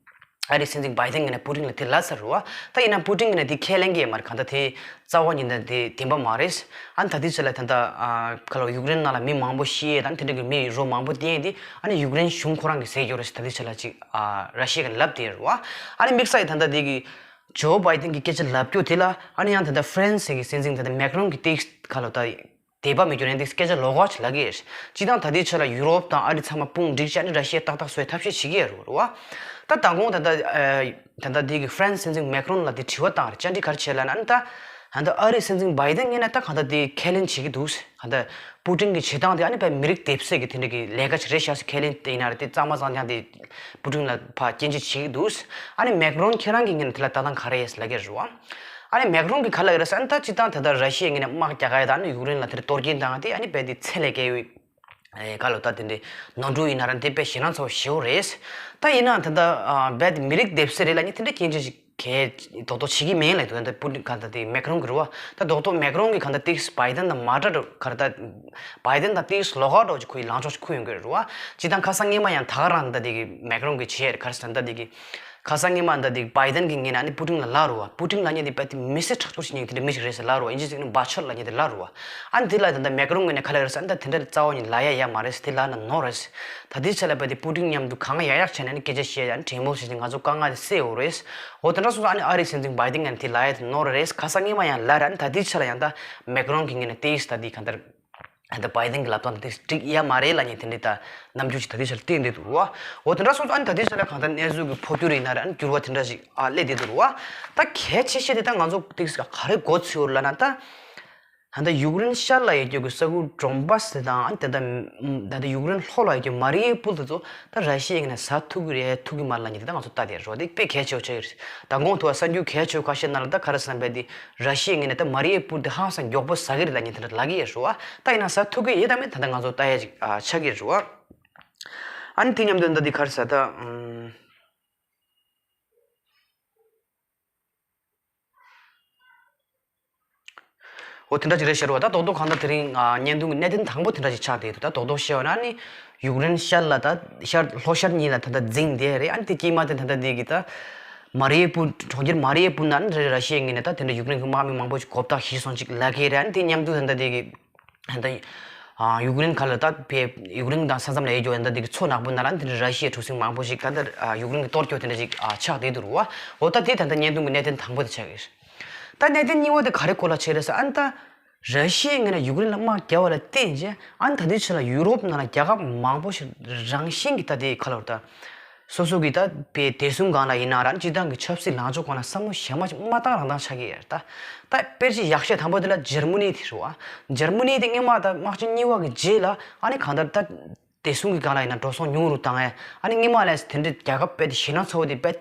ཨ་རིའི་སྲིད་འཛིན་བྷའི་ཏིན་ངོས་ནས་པུ་ཏིན་ལ་དེ་ལབ་ཚར་རེད་བ། ད་ཡིན་ན་པུ་ཏིན་ངོས་ནས་དེ་ཁས་ལེན་གྱི་ཡོད་མ་རེད། གང་ལྟར་དེ་རྩ་བ་ཉིད་ནས་དེ་བདེན་པ་མ་རེད། ཨ་ནི་ད་དེ་ཆ་ལ་ད་ལྟ་ཨ་ག་ལ་ཡུཀ་རེན་ནང་ལ་མི་མང་པོ་ཤི་ཡས་དང་དེ་འདྲ་གི་མི་རོ་མང་པོ་བསྟན་ཡས་དེ་ཨ་ནི་ཡུཀ་རེན་གཞུང་ཁོ་རང་གིས་བཟོས་ཀྱི་ཡོད་རེད་ཟེར་ད་དེ་ཆ་ལ་ཅིག་ཨ་ར་ཤི་ཡ་གིས་ལབ་བསྡད་ཡོད་རེད་བ། ཨ་ནི་དམིགས་བསལ་གྱི་ད་ལྟ་དེ་གི་ཇོ་བྷའི་ཏིན་གྱི་སྐད་ཆ་ལབ་རྒྱུ་དེ་ལ་ཨ་ནི་ཡང་ད་ལྟ་ཧྥ་རན་སི་གི་སྲིད་འཛིན་ད་ལྟ་མེག་རོན་གྱི་ཏིག་ག་ལ་ད། དད་པ་མེད་རྒྱུ་ནས་འདི་སྐད་ཆ་ལོགས་ཀ་ཅིག་ལབ་ཀྱི་ཡོད། སྤྱིར་བཏང་ད་ལྟའི་ཆ་ལ་ཡུ་རོབ་དང་ཨ་རི་ཚང་མ་དཔུང་བསྒྲིགས་བྱས་ནས་ར་ཤི་ཡ་ཏག་ཏག་བཟོས་ཐབས་ཤེས་བྱེད་ཀྱི་ཡོད་རེད་བ། ད་མདང་དགོང་ད་ལྟ་ཨ་ད་ལྟ་འདི་གི་ཧྥ་རན་སི་སྲིད་འཛིན་མེག་རོན་ལ་དེ་དྲི་བ་བཏང་རེད། བཅར་འདྲི་ག་རེ་བྱས་ལབ་ན། ཨ་ནི་ད་ད་ལྟ་ཨ་རིའི་སྲིད་འཛིན་བྷའི་ཏིན་ངོས་ནས་ད་གང་ལྟར་དེ་ཁས་ལེན་བྱེད་ཀྱི་འདུག་གང་ལྟར་པུ་ཏིན་གྱི་བྱེད་སྟངས་དེ་ཨ་ནི་བས་མི་རིགས་སྡེབ་གསོད་ཀྱི་དེ་འདྲ་གི་ལས་ཀ་ཅིག་རེད་ཤག་ཟེར། ཁས་ལེན་དེ་ཡིན་ན་རེད། དེ་གཙང་མ་གཙང་རྐྱང་དེ་པུ་ཏིན་ལ་ཕར་སྐྱོན་བརྗོད་བྱེད་ཀྱི་འདུག་ཨ་ནི་མེག་རོན་ཁྱེད་རང་གི་ངོས་ནས་དེ་ལ་ལྟ་སྟངས་ག་རེ་ཡོད་ལབ་ཀྱི་རེད་བ། ཨ་ནི་མེག་རོན་གྱིས་ག་ལབ་ཀྱི་རེད་ཟེར་ན། ད་སྤྱིར་བཏང་ད་ལྟ་ར་ཤི་ཡའི་ངོས་ནས་དམག་རྒྱག་ག་ཡ་དང་ཨ་ནི་ཡུཀ་རེན་ལ་དེར་གཏོར་སྐྱོན་བཏང་ཡ་དེ་ཨ་ནི་རྦད་དེ་ཚད་ལས་བརྒལ་བའི་ཨེ་ག་ལ་ད་དེ་འདྲའི་ནོར་འཁྲུལ་ཡིན་ན་ར་དེ་དཔེ་ཞེད་སྣང་ཚ་པོ་ཞེ་པོ་རེད། ད་ཡིན་ནའང་ད་ལྟ་ཨ་རྦད་དེ་མི་རིགས་སྡེབ་གསོད་རེད་ལབ་མཁན་དེ་འདྲ་སྐྱོན་བརྗོད་ཅིག་གས་རྡོག་རྡོག་བྱེད་ཀྱི་མེད་ལབ་འདུག་ད་པུ་ཏིན་ག་ད་དེ་མེག་རོན་གྱིས་རེད་བ། ད་རྡོག་རྡོག་མེག་རོན་གྱིས་གང་ལྟར་ཏིག་བྷའི་ཏིན་དང་མ་འདྲ་འགྲོ་ག་རེ་ད་བྷའི་ཏིན་དང་ཏིག་ལོགས་ཀ་འདྲ་བོ་ཅིག་ཁོ་ཡི་ལངས་ཕྱོགས་ཅིག་ཁུར་ཡོང་གི་རེད་བ། སྤྱིར་བཏང་ཁ་སང་སྔོན་མ་ཡང་ད་ག་རང་ད་དེ་གི་མེག་རོན་གྱིས་བྱས་ག་རེ་ཟེར་ན། ད་དེ་གི་ཁ་སང་སྔོན་མ་ད་དེ་བྷའི་ཏིན་གྱི་ངོས་ནས་ཨ་ནི་པུ་ཏིན་ལ་ལབ་རེད་བ། པུ་ཏིན་ལབ་མཁན་དེ་རྦད་དེ་མི་སེར་ཁྲག་སྦྱོར་བྱེད་མཁན་དེ་འདྲ་མི་ཞིག་རེད་ཟེར་ལབ་རེད་བ། ཨིན་ཇི་ཟིག་ནི་བ་ཆོད་ལབ་མཁན་དེ་ལབ་རེད་བ། ཨ་ནི་དེ་ལ་ད་ལྟ་མེག་རོན་ངོས་ནས་ག་ལབ་རེད་ཟེར་ན། ད་དེ་འདྲ་རྩ་བ་ཉིད་ལབ་ཡ་ཡ་མ་རེད། དེ་ལབ་ན་ནོར་རེད། ད་དེའི་ཆ་ལ་རྦད་དེ་པུ་ཏིན་མཉམ་དུ་གང་ཡག་ཡག་བྱས་ནས་ཨ་ནི་སྐད་ཆ་བཤད་ཡ་ཨ་ནི་དྲན་མོ་བྱས་ཏེ་ང་ཚོ་དཀའ་ངལ་དེ་སེལ་འོ་རེད། འོ་དེ་འདྲ་སོང་ཙང་ཨ་ནི་ཨ་རིའི་སྲིད་འཛིན་བྷའི་ཏིན་ངོས་ནས་དེ་ལབ་ཡ་དེ་ནོར་རེད། ཁ་སང་སྔོན་མ་ཡང་ལབ་རེད། ཨ་ནི་ད་དེའི་ཆ་ལ་ཡང་ད་མེག་རོན་གྱི་ངོས་ནས་དེ་ད་དེ་གང་ལྟར། ད་བྷའི་ཏིན་གྱི་ལབ་སྟངས་དེ་འགྲིག་ཡ་མ་རེད་ལབ་མཁན་དེ་འདྲའི་ད་རྣམ་འགྱུར་ཅིག་ད་ལྟའི་ཆར་བསྟན་བསྡད་འདུག་བ། འོ་དེ་འདྲ་སོང་ཙང་ཨ་ནི་ད་ལྟའི་ཆར་ལ་གང་ལྟར་གནས་ཚུལ་གྱི་འཕོ་འགྱུར་ཡིན་ན་རེད། ཨ་ནི་འགྱུར་བ་དེ་འདྲ་ཞིག་ཨ་སླེབས་བསྡད་འདུག་བ། ད་གལ་ཆེ་ཤོས་དེ་ད་ང་ཚོ་ཏིག་ག་རེ་མགོ་ཚོས་ཡོད་ལབ་ན། ད་ད་ལྟ་ཡུཀ་རེན་ཤར་ལ་ཡོད་རྒྱུ་གི་ས་ཁུལ་ཌོན་བྷ་སི་དེ་དང་། ཨ་ནི་ད་ལྟ་ད་ལྟ་ཡུཀ་རེན་ལྷོ་ལ་ཡོད་རྒྱུ་མ་རི་ཡུ་པོལ་དེ་ཚོ་ད་ར་ཤི་ཡའི་ངོས་ནས་ཟ་ཐུབ་ཀྱི་རེད་ཐུབ་ཀྱི་མ་རེད་ལབ་མཁན་དེ་ད་ང་ཚོ་ལྟ་བསྡད་ཡོད་རེད་བ། དེ་དཔེ་གལ་ཆེ་བོ་ཆགས་ཀྱི་རེད། མདང་དགོང་ཐུག་པ་གསར་འགྱུར་གལ་ཆེ་བོ་ཁ་ཤས་ནང་ལ་ད་ག་རེ་ཟེར་ན། རྦད་དེ་ར་ཤི་ཡའི་ངོས་ནས་ད་མ་རི་ཡུ་པོལ་དེ་ཧང་སང་མགྱོགས་པོ་ཟ་གི་རེད་ལབ་མཁན་དེ་འདྲ་ལབ་ཀྱི་ཡོད་རེད་བ། ད་ཡིན་ན་ཟ་ཐུབ་ཀྱི་ཡོད་དམ་མེད་ད་ལྟ་ང་ཚོ་ལྟ་ཡ་ཅིག་ཨ་ཆགས་ཀྱི་རེད་བ། ཨ་ནི་དེ་མཉམ་དུ་ད་འདི་ག་རེ་ཟེར་ད། ཨམ། འོ་དེ་འདྲ་ཅིག་རེད་ཤག་རེད་བ། ད་རྡོག་རྡོག་གང་ལྟར་དེ་རིང་ཨ་བརྙན་ཐུང་གི་གནད་དོན་དང་པོ་དེ་འདྲ་ཅིག་ཆགས་བསྡད་འདུག་ད་རྡོག་རྡོག་བཤད་པ་ན་ནི་ཡུཀ་རེན་ཤར་ལ་ད་ཤར་ལྷོ་ཤར་གཉིས་ལ་ད་ལྟ་འཛིངས་བསྡད་རེད། ཨ་ནི་དེ་དཀྱིལ་མ་དེ་ད་ལྟ་འདི་གི་ད་མ་རི་ཡུ་པོལ་གྲོང་ཁྱེར་མ་རི་ཡུ་པོལ་ནང་རེད། ར་ཤི་ཡའི་ངོས་ནས་ད་དེ་འདྲ་ཡུཀ་རེན་གྱི་དམག་མི་མང་པོ་ཞིག་གོ་བརྡ་ཞིག་སོང་ཅིག་ལབ་ཀྱི་རེད། ཨ་ནི་དེ་མཉམ་དུ་ད་ལྟ་འདི་གི་ད་ཡུཀ་རེན་ག་ལ་ད་བས་ཡུཀ་རེན་དང་ས་མཚམས་ལ་ཡོད་རྒྱུ་ད་ལྟ་འདི་གི་མཚོ་ནག་པོ་ནང་ལ་ཨ་ནི་དེ་འདྲ་ར་ཤི་ཡའི་གྲུ་གཟིངས་མང་པོ་ཞིག་ད་ལྟ་ཡུཀ་རེན་གྱིས་གཏོར་རྒྱུ་དེ་འདྲ་ཞིག་ཆགས་བསྡད་འདུག་རེད་བ། འོ་ད་དེ་ད་ལྟ་བརྙན་ཐུང་གི་གནད་དོན་དང་པོ་དེ་ཆགས་ཀྱི་རེད། ད་གནད་དོན་གཉིས་པ་དེ་ག་རེ་སྐོར་ལ་བྱས་རེད་ཟེར། ཨ་ནི་ད་ར་ཤི་ཡའི་ངོས་ནས་ཡུཀ་རེན་ལ་དམག་བརྒྱབ་པ་ལ་བརྟེན་བྱས་ཨ་ནི་ད་ལྟའི་ཆ་ལ་ཡུ་རོབ་ནང་ལ་རྒྱལ་ཁབ་མང་པོ་ཞིག་རང་བཞིན་གྱིས་ད་ལྟའི་ཁ་ལོར་ད་སོ་སོ་གི་ད་བའི་བདེ་སྲུང་སྒང་ལ་ཡིན་ན་ར་ཨ་ནི་སྤྱིར་བཏང་གི་ཆབ་སྲིད་ལངས་ཕྱོགས་སྒང་ལ་བསམ་བློ་གཞན་མ་ཞིག་མ་བཏང་རང་བཏང་ཆགས་ཀྱི་ཡོད་རེད། ད་ད་དཔེར་བཞིན་ཡག་ཤོས་དང་པོ་དེ་ལ་འཇར་མ་ནི་དེ་རེད་བ། འཇར་མ་ནི་དེ་སྔོན་མ་ད་དམག་ཆེན་གཉིས་པ་གི་རྗེས་ལ་ཨ་ནི་གང་ལྟར་ད་བདེ་སྲུང་གི་སྒང་ལ་ཡིན་ན་འགྲོ་སོང་ཉུང་རུ་བཏང་ཡས། ཨ་ནི་སྔོན་མ་ལས་དེ་འདྲའི་རྒྱལ་ཁབ་དཔེ་དེ་ཞེད་སྣང་ཚ་པོ་དེ་དཔེ་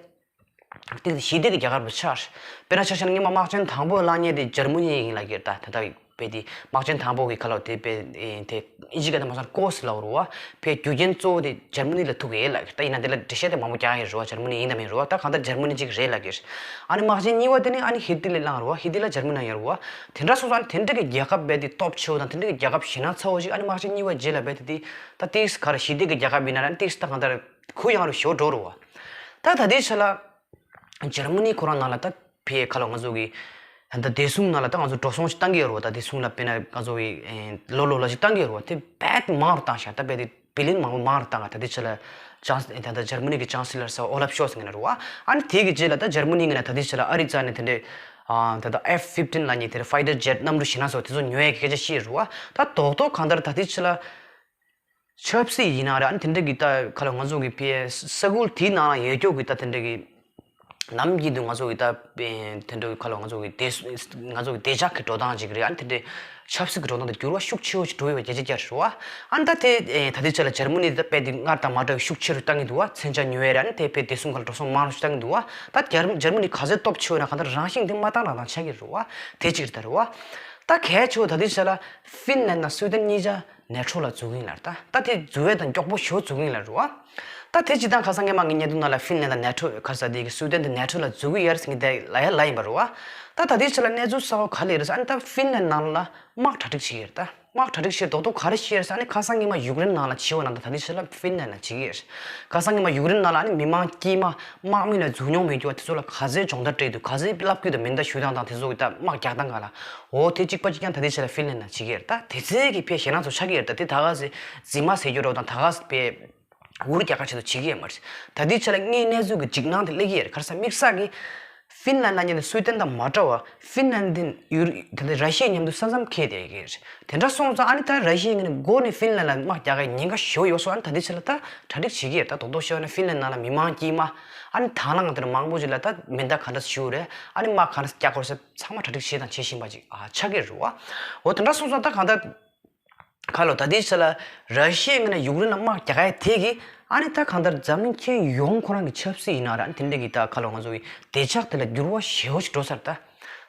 དེ་ཞི་བདེ་གི་རྒྱལ་ཁབ་རུ་ཆགས། དཔེར་ན་ཆ་བཞག་ན་སྔོན་མ་དམག་ཆེན་དང་པོ་བསླངས་མཁན་དེ་འཇར་མ་ནི་ཡིན་ལབ་ཀྱི་རེད། ད་ད་ལྟ་དཔེ་དེ་དམག་ཆེན་དང་པོ་གི་ཁ་ལོ་དེ་དཔེ་དེ་ཨིན་ཇི་སྐད་ནང་མ་སོང་ཀོ་སི་ལབ་རུ་བ། དཔེ་རྒྱུ་རྐྱེན་གཙོ་བོ་དེ་འཇར་མ་ནི་ལ་ཐུག་གི་ལབ་ཀྱི་རེད། ད་ཡིན་ན་དེ་ལ་འགྲེལ་བཤད་དེ་མང་པོ་རྒྱག་ཡོད་རུ་བ། འཇར་མ་ནི་ཡིན་དམ་མིན་རུ་བ། ད་གང་ལྟར་འཇར་མ་ནི་གཅིག་རེད་ལབ་ཀྱི་རེད། ཨ་ནི་དམག་ཆེན་གཉིས་པ་དེ་ནི་ཨ་ནི་ཧི་ཏི་ལི་བསླངས་རུ་བ། ཧི་ཏི་ལ་འཇར་མ་ནི་ཡོད་རུ་བ། དེ་འདྲ་སོང་ཙང་ཨ་ནི་དེ་འདྲ་གི་རྒྱལ་ཁབ་དཔེ་དེ་སྟོབས་ཆེ་བོ་དང་དེ་འདྲ་གི་རྒྱལ་ཁབ་ཞེད་སྣང་ཚ་བོ་ཞིག་ཨ་ནི་དམག་ཆེན་གཉིས་པ་རྗེས་ལ་དཔེ་དེ་དེ་ད་ཏིག་ག་རེ་ཞི་བདེ་གི་རྒྱལ་ཁབ་ཡིན་ན་ར་ཨ་ནི་ཏིག་ད་གང་ལྟར་གུ་ཡངས་རུ་ཞོ་འགྲོ་རུ་བ། ད་ད་ལྟའི་ཆ་ལ་འཇར་མ་ནི་ཁོ་རང་ནང་ལ་ད་ཕའི་ཁ་ལོ་ང་ཚོ་གི་ད་ལྟ་བདེ་སྲུང་ནང་ལ་ད་ང་ཚོ་འགྲོ་སོང་ཞིག་བཏང་གི་ཡོད་རེད་བ། ད་བདེ་སྲུང་ལ་དཔེར་ན་ང་ཚོ་གི་ཨེ་ལོ་ལོ་ལ་ཞིག་བཏང་གི་ཡོད་རེད་བ། དེ་རྦད་མང་རུ་བཏང་ཤག་ད་རྦད་དེ་བི་ལིན་མང་པོ་མང་རུ་བཏང་ག་ད་ལྟའི་ཆ་ལ་ཅང་ད་ལྟ་འཇར་མ་ནི་གི་ཅང་སི་ལར་ཟེར་བ་ཨོ་ལབ་ཤོལ་ཚ་ངོས་ནས་རེད་བ། ཨ་ནི་དེ་གི་རྗེས་ལ་ད་འཇར་མ་ནི་ངོས་ནས་ད་ལྟའི་ཆ་ལ་ཨ་རི་རྩ་ནས་དེ་འདྲའི་ཨ་ད་ལྟ་ཨེཕ་ཕིབ་ཊིན་ལབ་མཁན་དེ་འདྲ་ཕའི་ཊར་ཇེཊ་གནམ་གྲུ་ཞེད་སྣང་ཚ་བོ་དེ་ཚོ་ཉོ་ཡས་ཀྱི་སྐད་ཆ་བཤད་རེད་བ། ད་རྡོག་རྡོག་གང་ལྟར་ད་ལྟའི་ཆ་ལ་ཆབ་སྲིད་ཡིན་ན་ར་ཨ་ནི་དེ་འདྲ་གི་ད་ཁ་ལ་ང་ཚོ་གི་ཕའི་ས་ཁུལ་དེའི་ནང་ལ་ཡོད་རྒྱུ་གི་ད་དེ་འདྲ་གི་ ནམ་རྒྱུན་དུ་ང་ཚོ་གི་ད་དེ་འདྲའི་ཁ་ལོ་ང་ཚོ་གི་བདེ་ང་ཚོ་གི་བདེ་འཇགས་ཀྱི་འགྲོ་སྟངས་ཅིག་རེད། ཨ་ནི་དེ་འདྲའི་ཆབ་སྲིད་ཀྱི་འགྲོ་སྟངས་དེ་འགྱུར་བ་ཤུགས་ཆེ་བོ་ཞིག་འགྲོ་ཡོད་པ་རྒྱ་ཆེ་རྒྱ་ཆེ་རེད་བ། ཨ་ནི་ད་དེ་ད་ལྟའི་ཆ་ལ་འཇར་མ་ནི་ད་དཔེ་དེ་སྔར་དང་མ་འདྲ་བའི་ཤུགས་ཆེ་རུ་བཏང་གི་འདུག་བ། མཚོན་ཆ་ཉོ་ཡས་རེད། ཨ་ནི་དེ་དཔེ་བདེ་སྲུང་ཁང་ལ་འགྲོ་སོང་མང་རུ་ཞིག་བཏང་གི་འདུག་བ། ད་འཇར་འཇར་མ་ནི་ག་ཚོད་སྟོབས་ཆེ་བ་ན་གང་ལྟར་རང་བཞིན་དེ་མ་བཏང་རང་བཏང་ཆགས་ཀྱི་རེད་བ། དེ་གཅིག་རེད་ད་རེད་བ། ད་གལ་ཆེ་བ་ད་ལྟའི་ཆ་ལ་ཧྥིན་ལན་དང་སུའེ་ཏན་གཉིས་ཆ་ནེ་ཊོ་ལ་འཛུལ་གི་ཡིན་ལབ་རེད། ད་ད་དེ་འཛུལ་བས་དང་མགྱོགས་པོ་ཞེ་པོ་འཛུལ་གི་ཡིན་ལབ་རེད་བ། ད་དེ་སྤྱིར་བཏང་ཁ་སང་སྔས་མ་ངའི་བརྙན་ཐུང་ནང་ལ་ཧྥིན་ལན་དང་ནེ་ཊོ་ག་རེ་ཟེར་དེ་གི་སུའེ་ཏན་དང་ནེ་ཊོ་ལ་འཛུལ་གི་ཡོད་རེད་ཟེར་གི་དེ་ལབ་ཡ་ལབ་ཡིན་པ་རེད་བ། ད་ད་ལྟའི་ཆ་ལ་གནས་ཚུལ་གསར་བ་ག་རེ་རེད་ཟེར། ཨ་ནི་ད་ཧྥིན་ལན་ནང་ལ་དམག་གྲ་སྒྲིག་བྱེད་ཀྱི་ཡོད་རེད། ད་དམག་གྲ་སྒྲིག་བྱེད་རྡོག་རྡོག་ག་རེ་བྱེད་ཀྱི་ཡོད་རེད་ཟེར། ཨ་ནི་ཁ་སང་སྔས་མ་ཡུཀ་རེན་ནང་ལ་བྱེད་པ་ནང་ད་ད་ལྟའི་ཆ་ལ་ཧྥིན་ལན་ལ་བྱེད་ཀྱི་ཡོད་རེད། ཁ་སང་སྔས་མ་ཡུཀ་རེན་ནང་ལ་ཨ་ནི་མི་མང་དཀྱུས་མ་དམག་མི་ལ་འཛུལ་མྱོང་མེད་རྒྱུ་བ་དེ་ཚོ་ལ་ག་ཚོད་སྦྱོང་བརྡར་སྤྲད་འདུག་ག་ཚོད་བསླབ་བཀོད་དང་མེ་མདའ་གཞུ་སྟངས་དང་དེ་ཚོ་གི་ད་དམག་རྒྱག་སྟངས་ག་ལ། འོ་དེ་གཅིག་པ་གཅིག་རྐྱང་ད་ལྟའི་ཆ་ལ་ཧྥིན་ལན་ནང་བྱེད་ཀྱི་ཡོད་རེད། ད་དེ་ཚོའི་གི་ཕའི་ཞེད་སྣང་ཚོ་ཆགས་ཀྱི་ཡོད་རེད། ད་དེ་ད་ག་ཚོད་རྫུན་མ་ཟེར་རྒྱུ་རོགས་དང་ད་ག་ཚོད་ཕའི་འུར་རྒྱག་ཁ་ཆེད་དུ་བྱེད་ཀྱི་ཡོད་མ་རེད། ད་ལྟའི་ཆ་ལ་དངོས་གནས་ཚུལ་གྱི་འཇིགས་སྣང་དེ་སླེབས་ཀྱི་ཡོད་རེད། ག་རེ་ཟེར་དམིགས་བསལ་གྱི་ཧྥིན་ལན་ལ་ཉེ་ནས་སུའེ་ཏན་དང་མ་འདྲ་བ། ཧྥིན་ལན་དེ་ཡུ་ད་ལྟ་ར་ཤི་ཡ་མཉམ་དུ་ས་མཚམས་འཁེལ་བསྡད་ཀྱི་རེད། དེ་འདྲ་སོང་ཙང་ཨ་ནི་ད་ར་ཤི་ཡ་ངོས་ནས་མགོ་ནས་ཧྥིན་ལན་ལ་དམག་རྒྱག་གི་ཉེན་ཁ་ཞེ་པོ་ཡོད་སོང་། ཨ་ནི་ད་ལྟའི་ཆ་ལ་ད་གྲ་སྒྲིག་བྱེད་ཀྱི་ཡོད་རེད། ད་རྡོག་རྡོག་ཤོད་ན་ཧྥིན་ལན་ནང་ལ་མི་མང་དཀྱུས་མ་ཨ་ནི་དང་བླངས་དེ་འདྲ་མང་པོ་ཅིག་ལ་ད་མེ་མདའ་ག་འདྲ་ཞུ་རེད། ཨ་ནི་དམག་ག་འདྲ་རྒྱག་དགོས་རེད་ཟེར་ཚང་མ་གྲ་སྒྲིག་བྱེད་དང་བྱེད་བཞིན་པ་ཅིག་ཨ་ཆགས་ཀྱི་རེད་བ། འོ་དེ་འདྲ་སོང་ཙང་ད་གང་ལྟར། ཁ་ལོ་ད་ལྟའི་ཆ་ལ་ར་ཤི་ཡའི་ངོས་ནས་ཡུཀ་རེན་ལ་དམག་རྒྱག་ཡ་དེ་གི་ཨ་ནི་ད་གང་ལྟར་འཛམ་གླིང་ཁྱོན་ཡོངས་ཁོ་རང་གི་ཆབ་སྲིད་ཡིན་ན་ར་ཨ་ནི་དེ་འདྲ་གི་ད་ཁ་ལོ་ང་ཚོ་གི་བདེ་འཇགས་དེ་ལ་འགྱུར་བ་ཞེ་པོ་ཞིག་འགྲོ་ས་རེད་ད།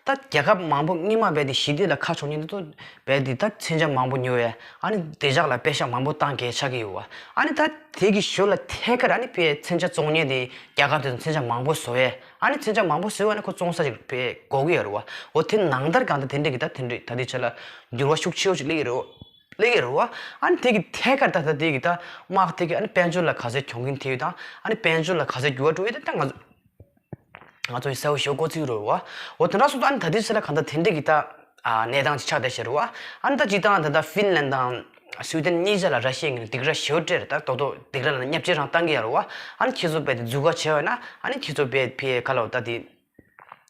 ད་རྒྱལ་ཁབ་མང་པོ་སྔོན་མ་རྦད་དེ་ཞི་བདེ་ལ་ཁ་ཕྱོགས་མཁན་དེ་ཚོ་རྦད་དེ་ད་མཚོན་ཆ་མང་པོ་ཉོ་ཡ་ཨ་ནི་བདེ་འཇགས་ལ་པེ་ཤག་མང་པོ་བཏང་གལ་ཆགས་ཀྱི་ཡོད་བ། ཨ་ནི་ད་དེ་གི་ཞོར་ལ་ཐད་ཀར་ཨ་ནི་ཕའི་མཚོན་ཆ་བཙོང་མཁན་དེ་རྒྱལ་ཁབ་དེ་ཚོ་མཚོན་ཆ་མང་པོ་བཟོ་ཡ་ཨ་ནི་མཚོན་ཆ་མང་པོ་བཟོས་པ་ནི་ཁོ་བཙོང་ས་ཅིག་ཕའི་དགོས་ཀྱི་ཡོད་རེད་བ། འོ་དེ་ནང་ལྟར་གང་ལྟར་དེ་འདྲ་གི་ད་དེ་འདྲ་ད་དེ་ཆ་ལ་འགྱུར་བ་ཤུགས་ཆེ་བོ་ཞིག་སླེབས་ཀྱི་རེད་བ། སླེབས་ཀྱི་རེད་བ། ཨ་ནི་དེ་གི་ཐད་ཀར་ད་ལྟ་དེ་གི་ད་དམག་དེ་གི་ཨ་ནི་དཔལ་འབྱོར་ལ་ག་ཚོད་གྱོང་གུན་ཐེབས་ཡོད་དང་ཨ་ནི་དཔལ་འབྱོར་ལ་ག་ཚོད་འགྱུར་བ་འགྲོ་ཡོད་དེ་ད་ང་ཚོ་ང་ཚོ་ཡི་གསལ་བོ་ཞེ་པོ་གོ་ཚུལ་རེད་བ། འོ་དེ་འདྲ་སོང་ཙང་ཨ་ནི་ད་ལྟའི་ཆ་ལ་གང་ལྟར་དེ་འདྲ་གི་ད་ཨ་གནས་སྟངས་ཅིག་ཆགས་བསྡད་ཤག་རེད་བ། ཨ་ནི་ད་སྤྱིར་བཏང་ད་ལྟ་ཧྥིན་ལན་དང་སུའི་ཏན་གཉིས་ཆ་ལ་ར་ཤི་ཡའི་ངོས་ནས་སྡིགས་ར་ཞེ་པོ་སྤྲད་རེད། ད་རྡོག་རྡོག་སྡིགས་ར་ལ་བརྙས་བཅོས་རང་བཏང་གི་ཡོད་རེད་བ། ཨ་ནི་ཁྱེད་ཚོ་རྦད་དེ་འཛུལ་ཁ་བྱས་པ་ཡིན་ན་ཨ་ནི་ཁྱེད་ཚོ་རྦད་ཕའི་ཁ་ལོ་ད་དེ།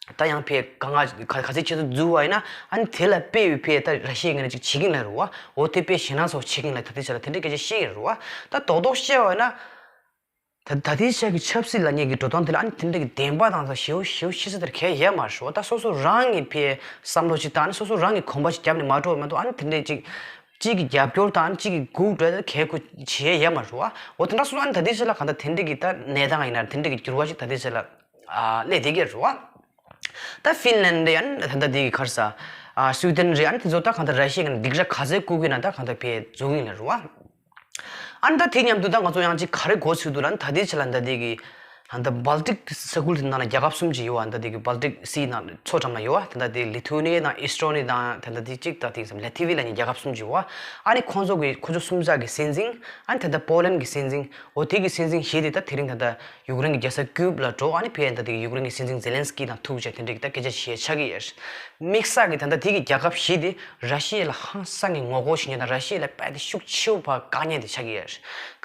ད་ཡང་ཕའི་ག་ང་ག་ག་ཚད་ཁྱེད་ཚོ་འཛུལ་བ་ཡིན་ན་ཨ་ནི་དེ་ལ་དཔེ་ཡོད་ཕའི་ད་ར་ཤི་ཡའི་ངོས་ནས་ཅིག་བྱེད་ཀྱིན་ལ་རེད་བ། འོ་དེ་དཔེ་ཞེད་སྣང་ཚོ་བྱེད་ཀྱིན་ལ་ད་ལྟའི་ཆ་ལ་དེ་འདྲའི་སྐད་ཆ་བཤད་ཀྱི་རེད་བ། ད་རྡོག་རྡོག་བཤད་བ་ཡིན་ན། ད་ད་ལྟའི་ཆ་གི་ཆབ་སྲིད་ལ་ཉེ་གི་འགྲོ་སྟངས་དེ་ལ་ཨ་ནི་དེ་འདྲ་གི་བདེན་པ་དང་ས་ཞེ་པོ་ཞེ་པོ་ཤེས་ས་དེར་གལ་ཡོད་མ་རེད་བ། ད་སོ་སོ་རང་གི་ཕའི་བསམ་བློ་ཅིག་དང་ཨ་ནི་སོ་སོ་རང་གི་གོམ་པ་ཅིག་རྒྱབ་ནས་མ་འགྲོ་བ་མ་གཏོགས་ཨ་ནི་དེ་འདྲའི་ཅིག་གཅིག་གི་རྒྱབ་སྐྱོར་དང་ཨ་ནི་གཅིག་གི་སྒུག་འགྲོ་ཡ་གལ་ཁོ་བྱེད་ཡ་ཡོད་མ་རེད་བ། འོ་དེ་འདྲ་སོང་ཙང་ཨ་ནི་ད་ལྟའི་ཆ་ལ་གང་ལྟར་དེ་འདྲ་གི་ད་གནས་སྟངས་ཡིན་ན་དེ་འདྲ་གི་འགྱུར་བ་ཅིག་ད་ལྟའི་ཆ་ལ་ཨ་སླེབས་བསྡད་ཀྱི་རེད་བ། ད་ཧྥིན་ལན་རེད་ཨ་ནི་ད་ལྟ་དེ་གི་ག་རེ་ཟ། ཨ་སུའི་ཏན་རེད་ཨ་ནི་དེ་ཚོ་ད་གང་ལྟར་ར་ཤི་ཡའི་ངོས་ནས་སྡིགས་ར་ག་ཚད་བསྐུལ་གྱི་ན་ད་གང་ལྟར་ཕའི་འཛུལ་གྱི་ཡིན་ལ་རེད་བ། ཨ་ནི་ད་དེ་མཉམ་དུ་ད་ང་ཚོ་ཡང་ཅིག་ག་རེ་གོ་ཚུལ་འདུག་ལ་ནི་ད་ལྟའི་ཆ་ལ་ད་ལྟ་དེ་གི་ད་ལྟ་སྦལ་ཏིག་ས་ཁུལ་དེ་ནང་ལ་རྒྱལ་ཁབ་གསུམ་ཅིག་ཡོད་བ། ད་ལྟ་དེ་གི་སྦལ་ཏིག་སི་ནང་མཚོ་འགྲམ་ལ་ཡོད་བ། ད་ལྟ་དེ་ལི་ཐུ་ནི་ཡ་དང་ཨི་སི་ཏྲོ་ནི་དང་ད་ལྟ་དེ་གཅིག་ད་དེ་ལ་ཐི་ཝི་ལབ་མཁན་རྒྱལ་ཁབ་གསུམ་ཅིག་ཡོད་བ། ཨ་ནི་ཁོང་ཚོ་གི་ཁོ་ཚོ་གསུམ་ཆ་གི་སྲིད་འཛིན་ཨ་ནི་ད་ལྟ་པོ་ལན་གི་སྲིད་འཛིན་འོ་དེ་གི་སྲིད་འཛིན་བཞི་དེ་ད་དེ་རིང་ད་ལྟ་ཡུཀ་རེན་གྱི་རྒྱལ་ས་ཀིབ་ལ་འགྲོ། ཨ་ནི་ཕེ་ད་དེ་ཡུཀ་རེན་གྱི་སྲིད་འཛིན་ཛེ་ལན་སི་ཀི་དང་ཐུག་བྱས་དེ་འདྲ་གི་ད་སྐད་ཆ་བཤད་ཆགས་ཀྱི་ཡོད། དམིགས་བསལ་གྱི་ད་ལྟ་དེ་གི་རྒྱལ་ཁབ་བཞི་དེ་ར་ཤི་ཡ་ལ་ཧང་སང་གི་ངོ་རྒོལ་བྱེད་མཁན་དང་ར་ཤི་ཡ་ལ་རྦད་དེ་ཤུགས་ཆེ་བོ་བ་དཀའ་ངལ་དེ་ཆགས་ཀྱི་ཡོད།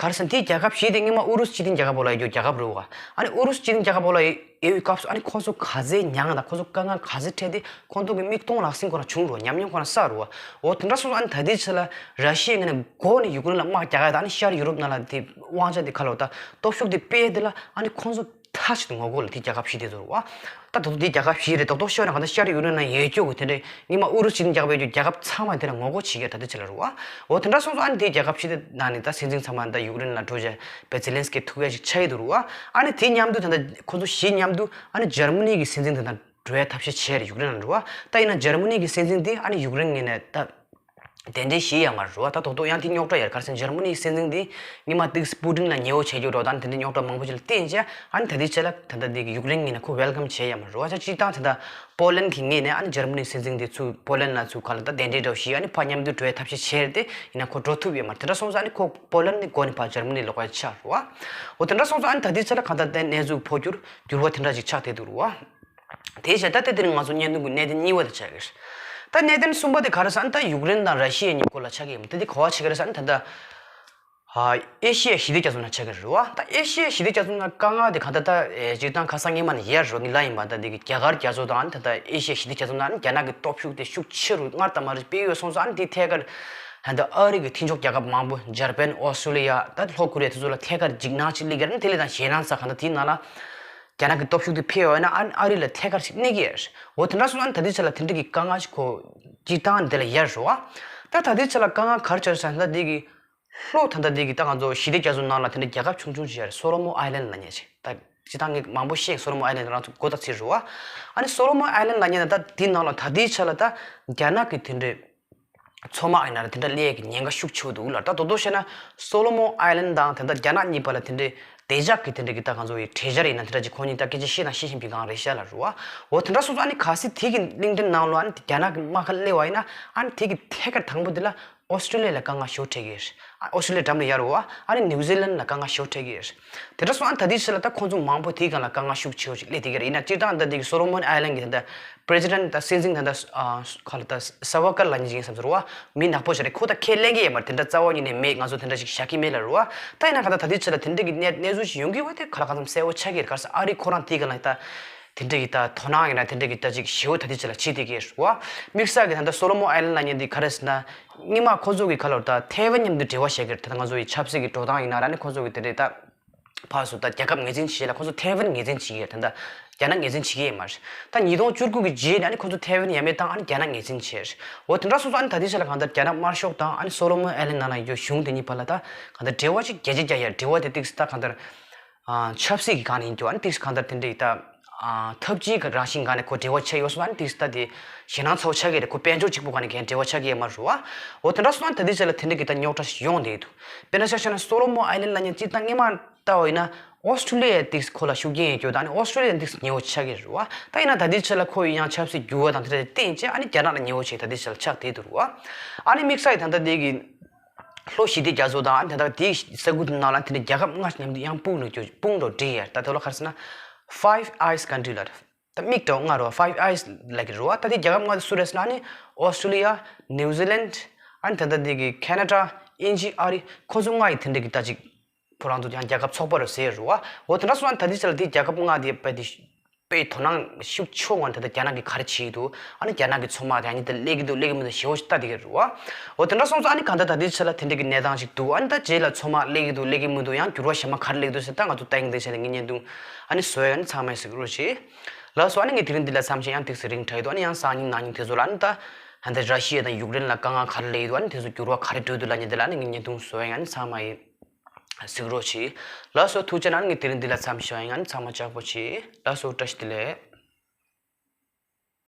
ག་རེ་ཟེར་ན་དེའི་རྒྱལ་ཁབ་བཞི་དེ་སྔོན་མ་ཨུ་རུ་སུ་སྤྱི་མཐུན་རྒྱལ་ཁབ་འོག་ལ་ཡོད་རྒྱུ་རྒྱལ་ཁབ་རེད་བ། ཨ་ནི་ཨུ་རུ་སུ་སྤྱི་མཐུན་རྒྱལ་ཁབ་འོག་ལ་ཡོད་ཡོད་པའི་སྐབས་སུ་ཨ་ནི་ཁོ་ཚོ་ག་ཚད་མྱངས་དང་ཁོ་ཚོ་དཀའ་ངལ་ག་ཚད་འཕྲད་དེ་ཁོང་ཚོ་གི་མིག་མཐོང་ལག་ཟིན་ཁོ་རང་བྱུང་རེད་བ། ཉམས་མྱོང་ཁོ་རང་བསགས་རེད་བ། འོ་དེ་འདྲ་སོང་ཙང་ཨ་ནི་ད་ལྟའི་ཆ་ལ་ར་ཤི་ཡའི་ངོས་ནས་མགོ་ནས་ཡུཀ་རེན་ལ་དམག་རྒྱག་ཡ་དང་ཨ་ནི་ཤར་ཡུ་རོབ་ནང་ལ་དེ་དབང་ཆ་དེ་ག་ལ་བ་ད་སྟོབས་ཤུགས་དེ་སྤེལ་དེ་ལ་ཨ་ནི་ཁོང་ཚོ་མཐའ་གཅིག་ཏུ་ངོ་རྒོལ་ལ་དེ་རྒྱལ་ཁབ་བཞི་དེ་ཚོ་རེད་བ། ད་ད་དུང་དེ་རྒྱལ་ཁབ་བཞི་རེད། རྡོག་རྡོག་ཤོད་ན་གང་ལྟར་ཤར་ཡུ་རོབ་ནང་ཡོད་རྒྱུ་གི་དེ་འདྲའི་སྔོན་མ་ཨུ་རུ་སུ་སྤྱི་མཐུན་རྒྱལ་ཁབ་ཡོད་རྒྱུ་རྒྱལ་ཁབ་ཚང་མ་དེ་ལ་ངོ་རྒོལ་བྱེད་ཀྱི་ད་ལྟའི་ཆ་ལ་རེད་བ། འོ་དེ་འདྲ་སོང་ཙང་ཨ་ནི་དེ་རྒྱལ་ཁབ་བཞི་དེ་ནང་ནས་ད་སྲིད་འཛིན་ཚང་མ་ད་ཡུཀ་རེན་ལ་འགྲོ་བྱས་པའི་ཛེ་ལན་སི་ཀི་ཐུག་ཡ་ཞིག་ཆགས་ཀྱི་འདུག་རེད་བ། ཨ་ནི་དེ་མཉམ་དུ་ད་ལྟ་ཁོ་ཚོ་བཞི་མཉམ་དུ་ཨ་ནི་འཇར་མ་ནི་གི་སྲིད་འཛིན་དེ་དང་འགྲོ་ཡ་ཐབས་ཤེས་བྱས་རེད་ཡུཀ་རེན་ལ་རེད་བ། ད་ཡིན་ན་འཇར་མ་ནི་གི་སྲིད་འཛིན་དེ་ཨ་ནི་ཡུཀ་རེན་ངོས་ནས་ད་གདན་འདྲེན་བྱེད་ཡ་མ་རེད་བ། ད་རྡོག་རྡོག་ཡང་དེ་རྙོག་དྲ་ཡོད་རེད། ག་རེ་ཟེར་ན་འཇར་མ་ནི་གི་སྲིད་འཛིན་དེ་སྔོན་མ་ཏིག་སི་པུ་ཏིན་ལ་ཉེ་བོ་བྱེད་རྒྱུ་རོགས་དང་དེ་འདྲའི་རྙོག་དྲ་མང་པོ་ཅིག་ལ་བརྟེན་བྱས་ཨ་ནི་ད་ལྟའི་ཆ་ལ་ད་ལྟ་འདི་གི་ཡུཀ་རེན་ངོས་ནས་ཁོ་ཝེལ་ཀམ་བྱེད་ཡ་མ་རེད་བ། ད་སྤྱིར་བཏང་ད་ལྟ་པོ་ལན་གི་ངོས་ནས་ཨ་ནི་འཇར་མ་ནི་སྲིད་འཛིན་དེ་ཚུར་པོ་ལན་ལ་ཚུར་ག་ལ་ད་གདན་འདྲེན་འདྲ་བོ་ཞིག་ཨ་ནི་ཕར་མཉམ་དུ་འགྲོ་ཡ་ཐབས་ཤེས་བྱས་རེད། དེ་ཡིན་ན་ཁོ་འགྲོ་ཐུབ་ཡོད་མ་རེད། དེ་འདྲ་སོང་ཙང་ཨ་ནི་ཁོ་པོ་ལན་ནི་མགོ་ནས་ཕར་འཇར་མ་ནི་ལོག་ཡ་ཆགས་རེད་བ། འོ་དེ་འདྲ་སོང་ཙང་ཨ་ནི་ད་ལྟའི་ཆ་ལ་གང་ལྟར་དེ་གནས་ཚུལ་འཕོ་འགྱུར་འགྱུར་བ་དེ་འདྲ་ཅིག་ཆགས་བསྡད་འདུག་རེད་བ། དེའི་ཕྱིར་ད་ལྟ་དེ་རིང་ང་ཚོ་བརྙན་ཐུང་གི་གནད་དོན་གཉིས་པ་དེ་ཆགས་ཀྱི་རེད། ད་གནད་དོན་གསུམ་པ་དེ་ག་རེ་ཟེར་ན་ད་ཡུཀ་རེན་དང་ར་ཤི་ཡའི་ཉེ་འཁོར་ལ་ཆགས་ཀྱི་ཡོད་མ་དེ་དེ་ག་བ་ཆགས་ཀྱི་རེད་ཟེར་ན་ད་ལྟ་ཨ་ཨེ་ཤི་ཡ་ཞི་བདེ་རྒྱ་མཚོ་ནང་ཆགས་ཀྱི་རེད་བ། ད་ཨེ་ཤི་ཡ་ཞི་བདེ་རྒྱ་མཚོ་ནང་དཀའ་ངལ་དེ་ག་ད་ད་ཨེ་སྤྱིར་བཏང་ཁ་སང་སྔོན་མ་ནས་ཡར་རོ་ནི་ལ་ཡིན་པ་ད་འདི་གི་རྒྱ་གར་རྒྱ་མཚོ་དང་ད་ད་ཨེ་ཤི་ཡ་ཞི་བདེ་རྒྱ་མཚོ་ནང་རྒྱ་ནག་གི་སྟོབས་ཤུགས་དེ་ཤུགས་ཆེ་རུ་སྔར་དང་མ་རེད་སྤེལ་ཡོད་སོང་ཙང་ཨ་ནི་དེ་ཐད་ཀར་ད་ད་ཨ་རི་གི་མཐུན་ཕྱོགས་རྒྱལ་ཁབ་མང་པོ་འཇར་པན་ཨོ་སི་ཀྲོ་ལི་ཡ་ད་ལྷོ་ཀོ་རི་ཡ་དེ་ཚོ་ལ་ཐད་ཀར་འཇིགས་སྣང་ཅིག་སླེབས་ཀྱི་རེད། དེ་ལས་ད་ཞེད་སྣང་ཚ་ག་ད་དེའི་ནང་ལ། རྒྱ་ནག་གི་སྟོབས་ཤུགས་དེ་འཕེལ་བ་ཡིན་ན་ཨ་ཨ་རི་ལ་ཐད་ཀར་ཞིག་གནོད་ཀྱི་ཡོད་རེད། འོ་དེ་འདྲ་སོང་ཙང་ད་ལྟའི་ཆ་ལ་དེ་འདྲ་གི་དཀའ་ངལ་ཞིག་གོ་སྤྱིར་བཏང་འདི་ལ་ཡོད་རེད་བ། ད་ད་ལྟའི་ཆ་ལ་དཀའ་ངལ་ག་རེ་ཆགས་ཟེར་ན་ད་འདི་གི་ལྷོ་ད་ལྟ་འདི་གི་ད་ང་ཚོ་ཞི་བདེ་རྒྱ་མཚོ་ནང་ལ་དེ་འདྲ་རྒྱལ་ཁབ་ཆུང་ཆུང་ཞིག་ཡོད་རེད། སོ་ལོ་མོན་ཨའི་ལན་ལབ་མཁན་ཞིག་ད་སྤྱིར་བཏང་ངས་མང་པོ་བཤད། སོ་ལོ་མོན་ཨའི་ལན་རང་ཚོ་མགོ་ད་ཚིག་རེད་བ། ཨ་ནི་སོ་ལོ་མོན་ཨའི་ལན་ལབ་མཁན་ད་འདི་ནང་ལ་ད་ལྟའི་ཆ་ལ་ད་རྒྱ་ནག་གི་དེ་འདྲའི་མཚོ་དམག་ཡིན་ན་ར་དེ་འདྲ་སླེབས་ཀྱི་ཉེན་ཁ་ཤུགས་ཆེ་བོ་འདུག་ལ། ད་དོ་དོ་བཤད་ན་སོ་ལོ་མོན་ཨའི་ལན་དང་དེ་འདྲ་རྒྱ་ནག་གཉིས་བར་ལ་དེ་འདྲའི་བདེ་འཇགས་ཀྱི་དེ་འདྲའི་གི་ད་ང་ཚོ་ཡི་གྲོས་འཆར་ཡིན་ན་དེ་འདྲ་ཅིག་ཁོ་གཉིས་ད་སྐད་ཆ་བཤད་ན་ཤི་ཅིན་ཕིང་གང་རེད་ཤ་ལ་རུ་བ། འོ་དེ་འདྲ་སོང་ཙང་ཨ་ནི་གལ་སྲིད་དེ་གི་གླིང་ཕྲན་ནང་ལོ་ཨ་ནི་རྒྱ་ནག་གི་དམག་ཁ་སླེབས་པ་ཡིན་ན་ཨ་ནི་དེ་གི་ཐད་ཀར་དང་པོ་དེ་ལ་ཨོ་སི་ཀྲོ་ལི་ཡ་ལ་དཀའ་ངལ་ཞེ་པོ་འཕྲད་ཀྱི་རེད། ཨོ་སི་ཀྲོ་ལི་ཡ་འགྲམ་ལ་ཡར་རུ་བ། ཨ་ནི་ནིའུ་ཛི་ལན་ལ་དཀའ་ངལ་ཞེ་པོ་འཕྲད་ཀྱི་རེད། དེ་འདྲ་སོང་ཨ་ནི་ད་ལྟའི་ཆ་ལ་ད་ཁོང་ཚོ་མང་པོ་དེའི་སྒང་ལ་དཀའ་ངལ་ཤུགས་ཆེ་བོ་ཞིག་སླེབས་བསྡད་ཀྱི་རེད། ཡིན་ན་སྤྱིར་བཏང་ད་འདི་གི་སོ་ལོ་མོན་ཨའི་ལན་གི་ད་ལྟ་པྲེ་སི་ཌེན་ཊི་ད་སྲིད་འཛིན་ད་ལྟ་ཨ་ག་ལ་ད་ས་བ་ཀར་ལབ་མཁན་ཅིག་ཡིན་བསམ་ཚུལ་རུ་བ། མི་ནག་པོ་ཞིག་རེད། ཁོ་ད་ཁས་ལེན་གྱི་ཡོད་མ་རེད། དེ་འདྲ་རྩ་བ་ཉིད་ནས་མེད། ང་ཚོ་དེ་འདྲ་ཞིག་བཞག་གི་མེད་ལབ་རུ་བ། ད་ཡིན་ན་ག་ད་ད་ལྟའི་ཆ་ལ་དེ་འདྲ་གི་གནས་གནས་ཚུལ་ཞིག་ཡོང་གི་ཡོད་དེ་ག་ལ་གང་འཚམ་གསལ་པོ་ཆགས་ཀྱི་རེད། ག་རེ་ཟེར་ཨ་རི་ཁོ་རང་དེའི་སྒང་ལ་ད་དེ་འདྲ་གི་ད་དོ་སྣང་ཡིན་ན་དེ་འདྲ་གི་ད་ཅིག་ཞེ་པོ་ད་ལྟའི་ཆ་ལ་བྱེད་བསྡད་ཀྱི་རེད་བ། དམིགས་བསལ་གི་ད་ལྟ་སོ་ལོ་མོན་ཨའི་ལན་ལབ་མཁན་དེ་ག་རེ་ཟེར་ན་སྔོན་མ་ཁོ་ཚོ་གི་ག་ལ་ད་ཐའེ་ཝན་མཉམ་དུ་འབྲེལ་བ་བྱེད་ཀྱི་རེད། ད་ལྟ་ང་ཚོ་ཡི་ཆབ་སྲིད་ཀྱི་འགྲོ་སྟངས་ཡིན་ན་ར་ནི་ཁོ་ཚོ་གི་དེ་འདྲའི་ད་ཕར་ཚུར་ད་རྒྱལ་ཁབ་ངོས་འཛིན་བྱེད་ལ་ཁོ་ཚོ་ཐའེ་ཝན་ངོས་འཛིན་བྱེད་ཀྱི་ཡོད། ད་ལྟ་རྒྱ་ནག་ངོས་འཛིན་བྱེད་ཀྱི་ཡོད་མ་རེད། ད་ཉིས་སྟོང་བཅུ་དགུ་གི་རྗེས་ནས་ཨ་ནི་ཁོ་ཚོ་ཐའེ་ཝན་ཡ་མེད་བཏང་། ཨ་ནི་རྒྱ་ནག་ངོས་འཛིན་བྱས་རེད། འོ་དེ་འདྲ་སོང་ཙང་ཨ་ནི་ད་ལྟའི་ཆ་ལ་གང་ལྟར་རྒྱ་ནག་དམར་ཤོག་དང་ཨ་ནི་སོ་ལོ་མོན་ཨའི་ལན་ནང་ལ་ཡོད་གཞུང་དེ་གཉིས་བར་ལ་ད་གང་ལྟར་འབྲེལ་བ་ཅིག་རྒྱ་ཆེ་རྒྱ་ཡ་འབྲེལ་བ་དེ་ཏིག་ཙམ་ད་གང་ལྟར་ཨ་ཆབ་སྲིད་ཀྱི་སྒང་ནས་ཡིན་རྒྱུ། ཨ་ནི་ཏིག་ཙམ་གང་ལྟར་དེ་འདྲ་ཡི་ད་ཨ་འཐབ་ཇུས་ཀྱི་རང་བཞིན་སྒང་ནས་ཁོ་འབྲེལ་བ་ཆགས་ཡོད་སོང་། ཨ་ནི་ཏིག་ཙམ་ད་དེ་ཞེད་སྣང་ཚ་བོ་ཆགས་ཀྱི་རེད། ཁོ་དཔལ་འབྱོར་གཅིག་པུ་སྒང་ནས་གང་འབྲེལ་བ་ཆགས་ཀྱི་ཡོད་མ་རེད་བ། འོ་དེ་འདྲ་སོང་ཙང་ད་ལྟའི་ཆ་ལ་དེ་འདྲ་གི་ད་རྙོག་དྲ་ཞིག་ཡོང་བསྡད་འདུག་དཔེར་ན་ཆ་བཞག་ན་སོ་ལོ་མོན་ཨའི་ལན་ལབ་མཁན་སྤྱིར་བཏང་སྔོན་མ་ལྟ་བ་ཡིན་ན་ཨོ་སི་ཀྲོ་ལི་ཡ་ཏིག་ཙམ་ཁོ་ལ་ཤུགས་རྐྱེན་ཡོད་རྒྱུ་དང་ཨ་ནི་ཨོ་སི་ཀྲོ་ལི་ཡ་ཏིག་ཙམ་ཉེ་བོ་ཆགས་ཀྱི་རེད་བ། ད་ཡིན་ན་ད་ལྟའི་ཆ་ལ་ཁོ་ཡིན་ཡང་ཆབ་སྲིད་འགྱུར་བ་དང་དེ་འདྲ་བརྟེན་བྱས་ཨ་ནི་རྒྱ་ནག་ལ་ཉེ་བོ་ཞིག་ད་ལྟའི་ཆ་ལ་ཆགས་བསྡད་འདུག་རེད་བ། ཨ་ནི་དམིགས་བསལ་ཡིན་ད་ལྟ་དེ་གི་ལྷོ་ཞི་བདེ་རྒྱ་མཚོ་དང་ཨ་ནི་ད་ལྟ་དེའི་ས་ཁུལ་དེ་ནང་ལ་དེ་འདྲ་རྒྱལ་ཁབ་ལྔ་མཉམ་དུ་ཡང་དཔུང་འགྲོ་དཔུང་འགྲོ་འགྲིག་ཡ། ད་དེ་ལ་ག་རེ་ཟེར་ན་Five Eyes country ལ་ད་མིག་འདྲ་བོ་ལྔ་རེད་བ། Five Eyes ལབ་ཀྱི་རེད་བ། ད་དེ་རྒྱལ་ཁབ་ལྔ་དེ་སུ་རེད་ཟེར་ན་ཨ་ནི་ཨོ་སི་ཀྲོ་ལི་ཡ། ནིའུ་ཛི་ལན། ཨ་ནི་ད་ལྟ་དེ་གི་ཁེ་ན་ཌ། དབྱིན་ཇི། ཨ་རི། ཁོ་ཚོ་ལྔ་ཡི་དེ་འདྲ་གི་ད་ཅིག་ཁོ་རང་ཚོ་ཡང་རྒྱལ་ཁབ་ཚོགས་པ་རེད་ཟེར་རེད་བ། འོ་དེ་འདྲ་སོང་ཙང་ད་ལྟའི་ཆ་ལ་དེ་རྒྱལ་ཁབ་ལྔ་དེ་དཔེ་དེ་དཔེ་དོ་སྣང་ཤུགས་ཆེ་བོ་ད་ལྟ་རྒྱ་ནག་གིས་ག་རེ་བྱེད་ཀྱི་འདུག་ཨ་ནི་རྒྱ་ནག་གི་མཚོ་དམག་དེ་ཨ་ནི་ད་སླེབས་ཀྱི་འདུག་སླེབས་ཀྱི་མི་འདུག་ཞེ་པོ་ཞིག་ལྟ་བསྡད་ཀྱི་རེད་བ། འོ་དེ་འདྲ་སོང་ཙང་ཨ་ནི་གང་ལྟར་ད་ལྟའི་ཆ་ལ་དེ་འདྲ་གི་གནས་སྟངས་ཤིག་འདུག་ཨ་ནི་ད་རྗེས་ལ་མཚོ་དམག་སླེབས་ཀྱི་འདུག་སླེབས་ཀྱི་མི་འདུག་ཡང་འགྱུར་བ་གཞན་པ་ག་རེ་སླེབས་ཀྱི་འདུག་ཟེར་ད་ང་ཚོ་ལྟ་གི་འདུག་བྱས་ནས་ངས་བརྙན་ཐུང་ཨ་ནི་བཟོ་ཡ། ཨ་ནི་ཚང་མས་གཟིགས་རོགས་བྱེད། ལགས་སོ། ཨ་ནི་ངས་དེ་རིང་འདི་ལ་མཚམས་བཞག་ཡང་ཏོག་ཙམ་རིང་དྲགས་འདུག་ཨ་ནི་ཡང་སང་ཉིན་གནངས་ཉིན་དེ་ཚོ་ལ་ཨ་ནི་ད་ཧན་ད་ར་ཤི་ཡ་དང་ཡུཀ་རེན་ལ་དཀའ་ངལ་ག་རེ་སླེབས་ཀྱི་འདུག་ཨ་ནི་དེ་ཚོ་འགྱུར་བ་ག་རེ་འགྲོ་འདུག་ལབ་མཁན་དེ་ལ་ཨ་ནི་ངས་བརྙན་ཐུང་བཟོ་ཡ། ཨ་ནི་ཚང་མ་ཡིས་གཟིགས་རོགས་བྱེད། ལགས་སོ། ཐུགས་རྗེ་གནང་། ངས་དེ་རིང་འདི་ལ་མཚམས་བཞག་ཡང་ཨ་ནི་ཚང་མ་ལྕགས་པོ་བྱེད། ལགས་སོ། བཀྲ་ཤིས་བདེ་ལེགས།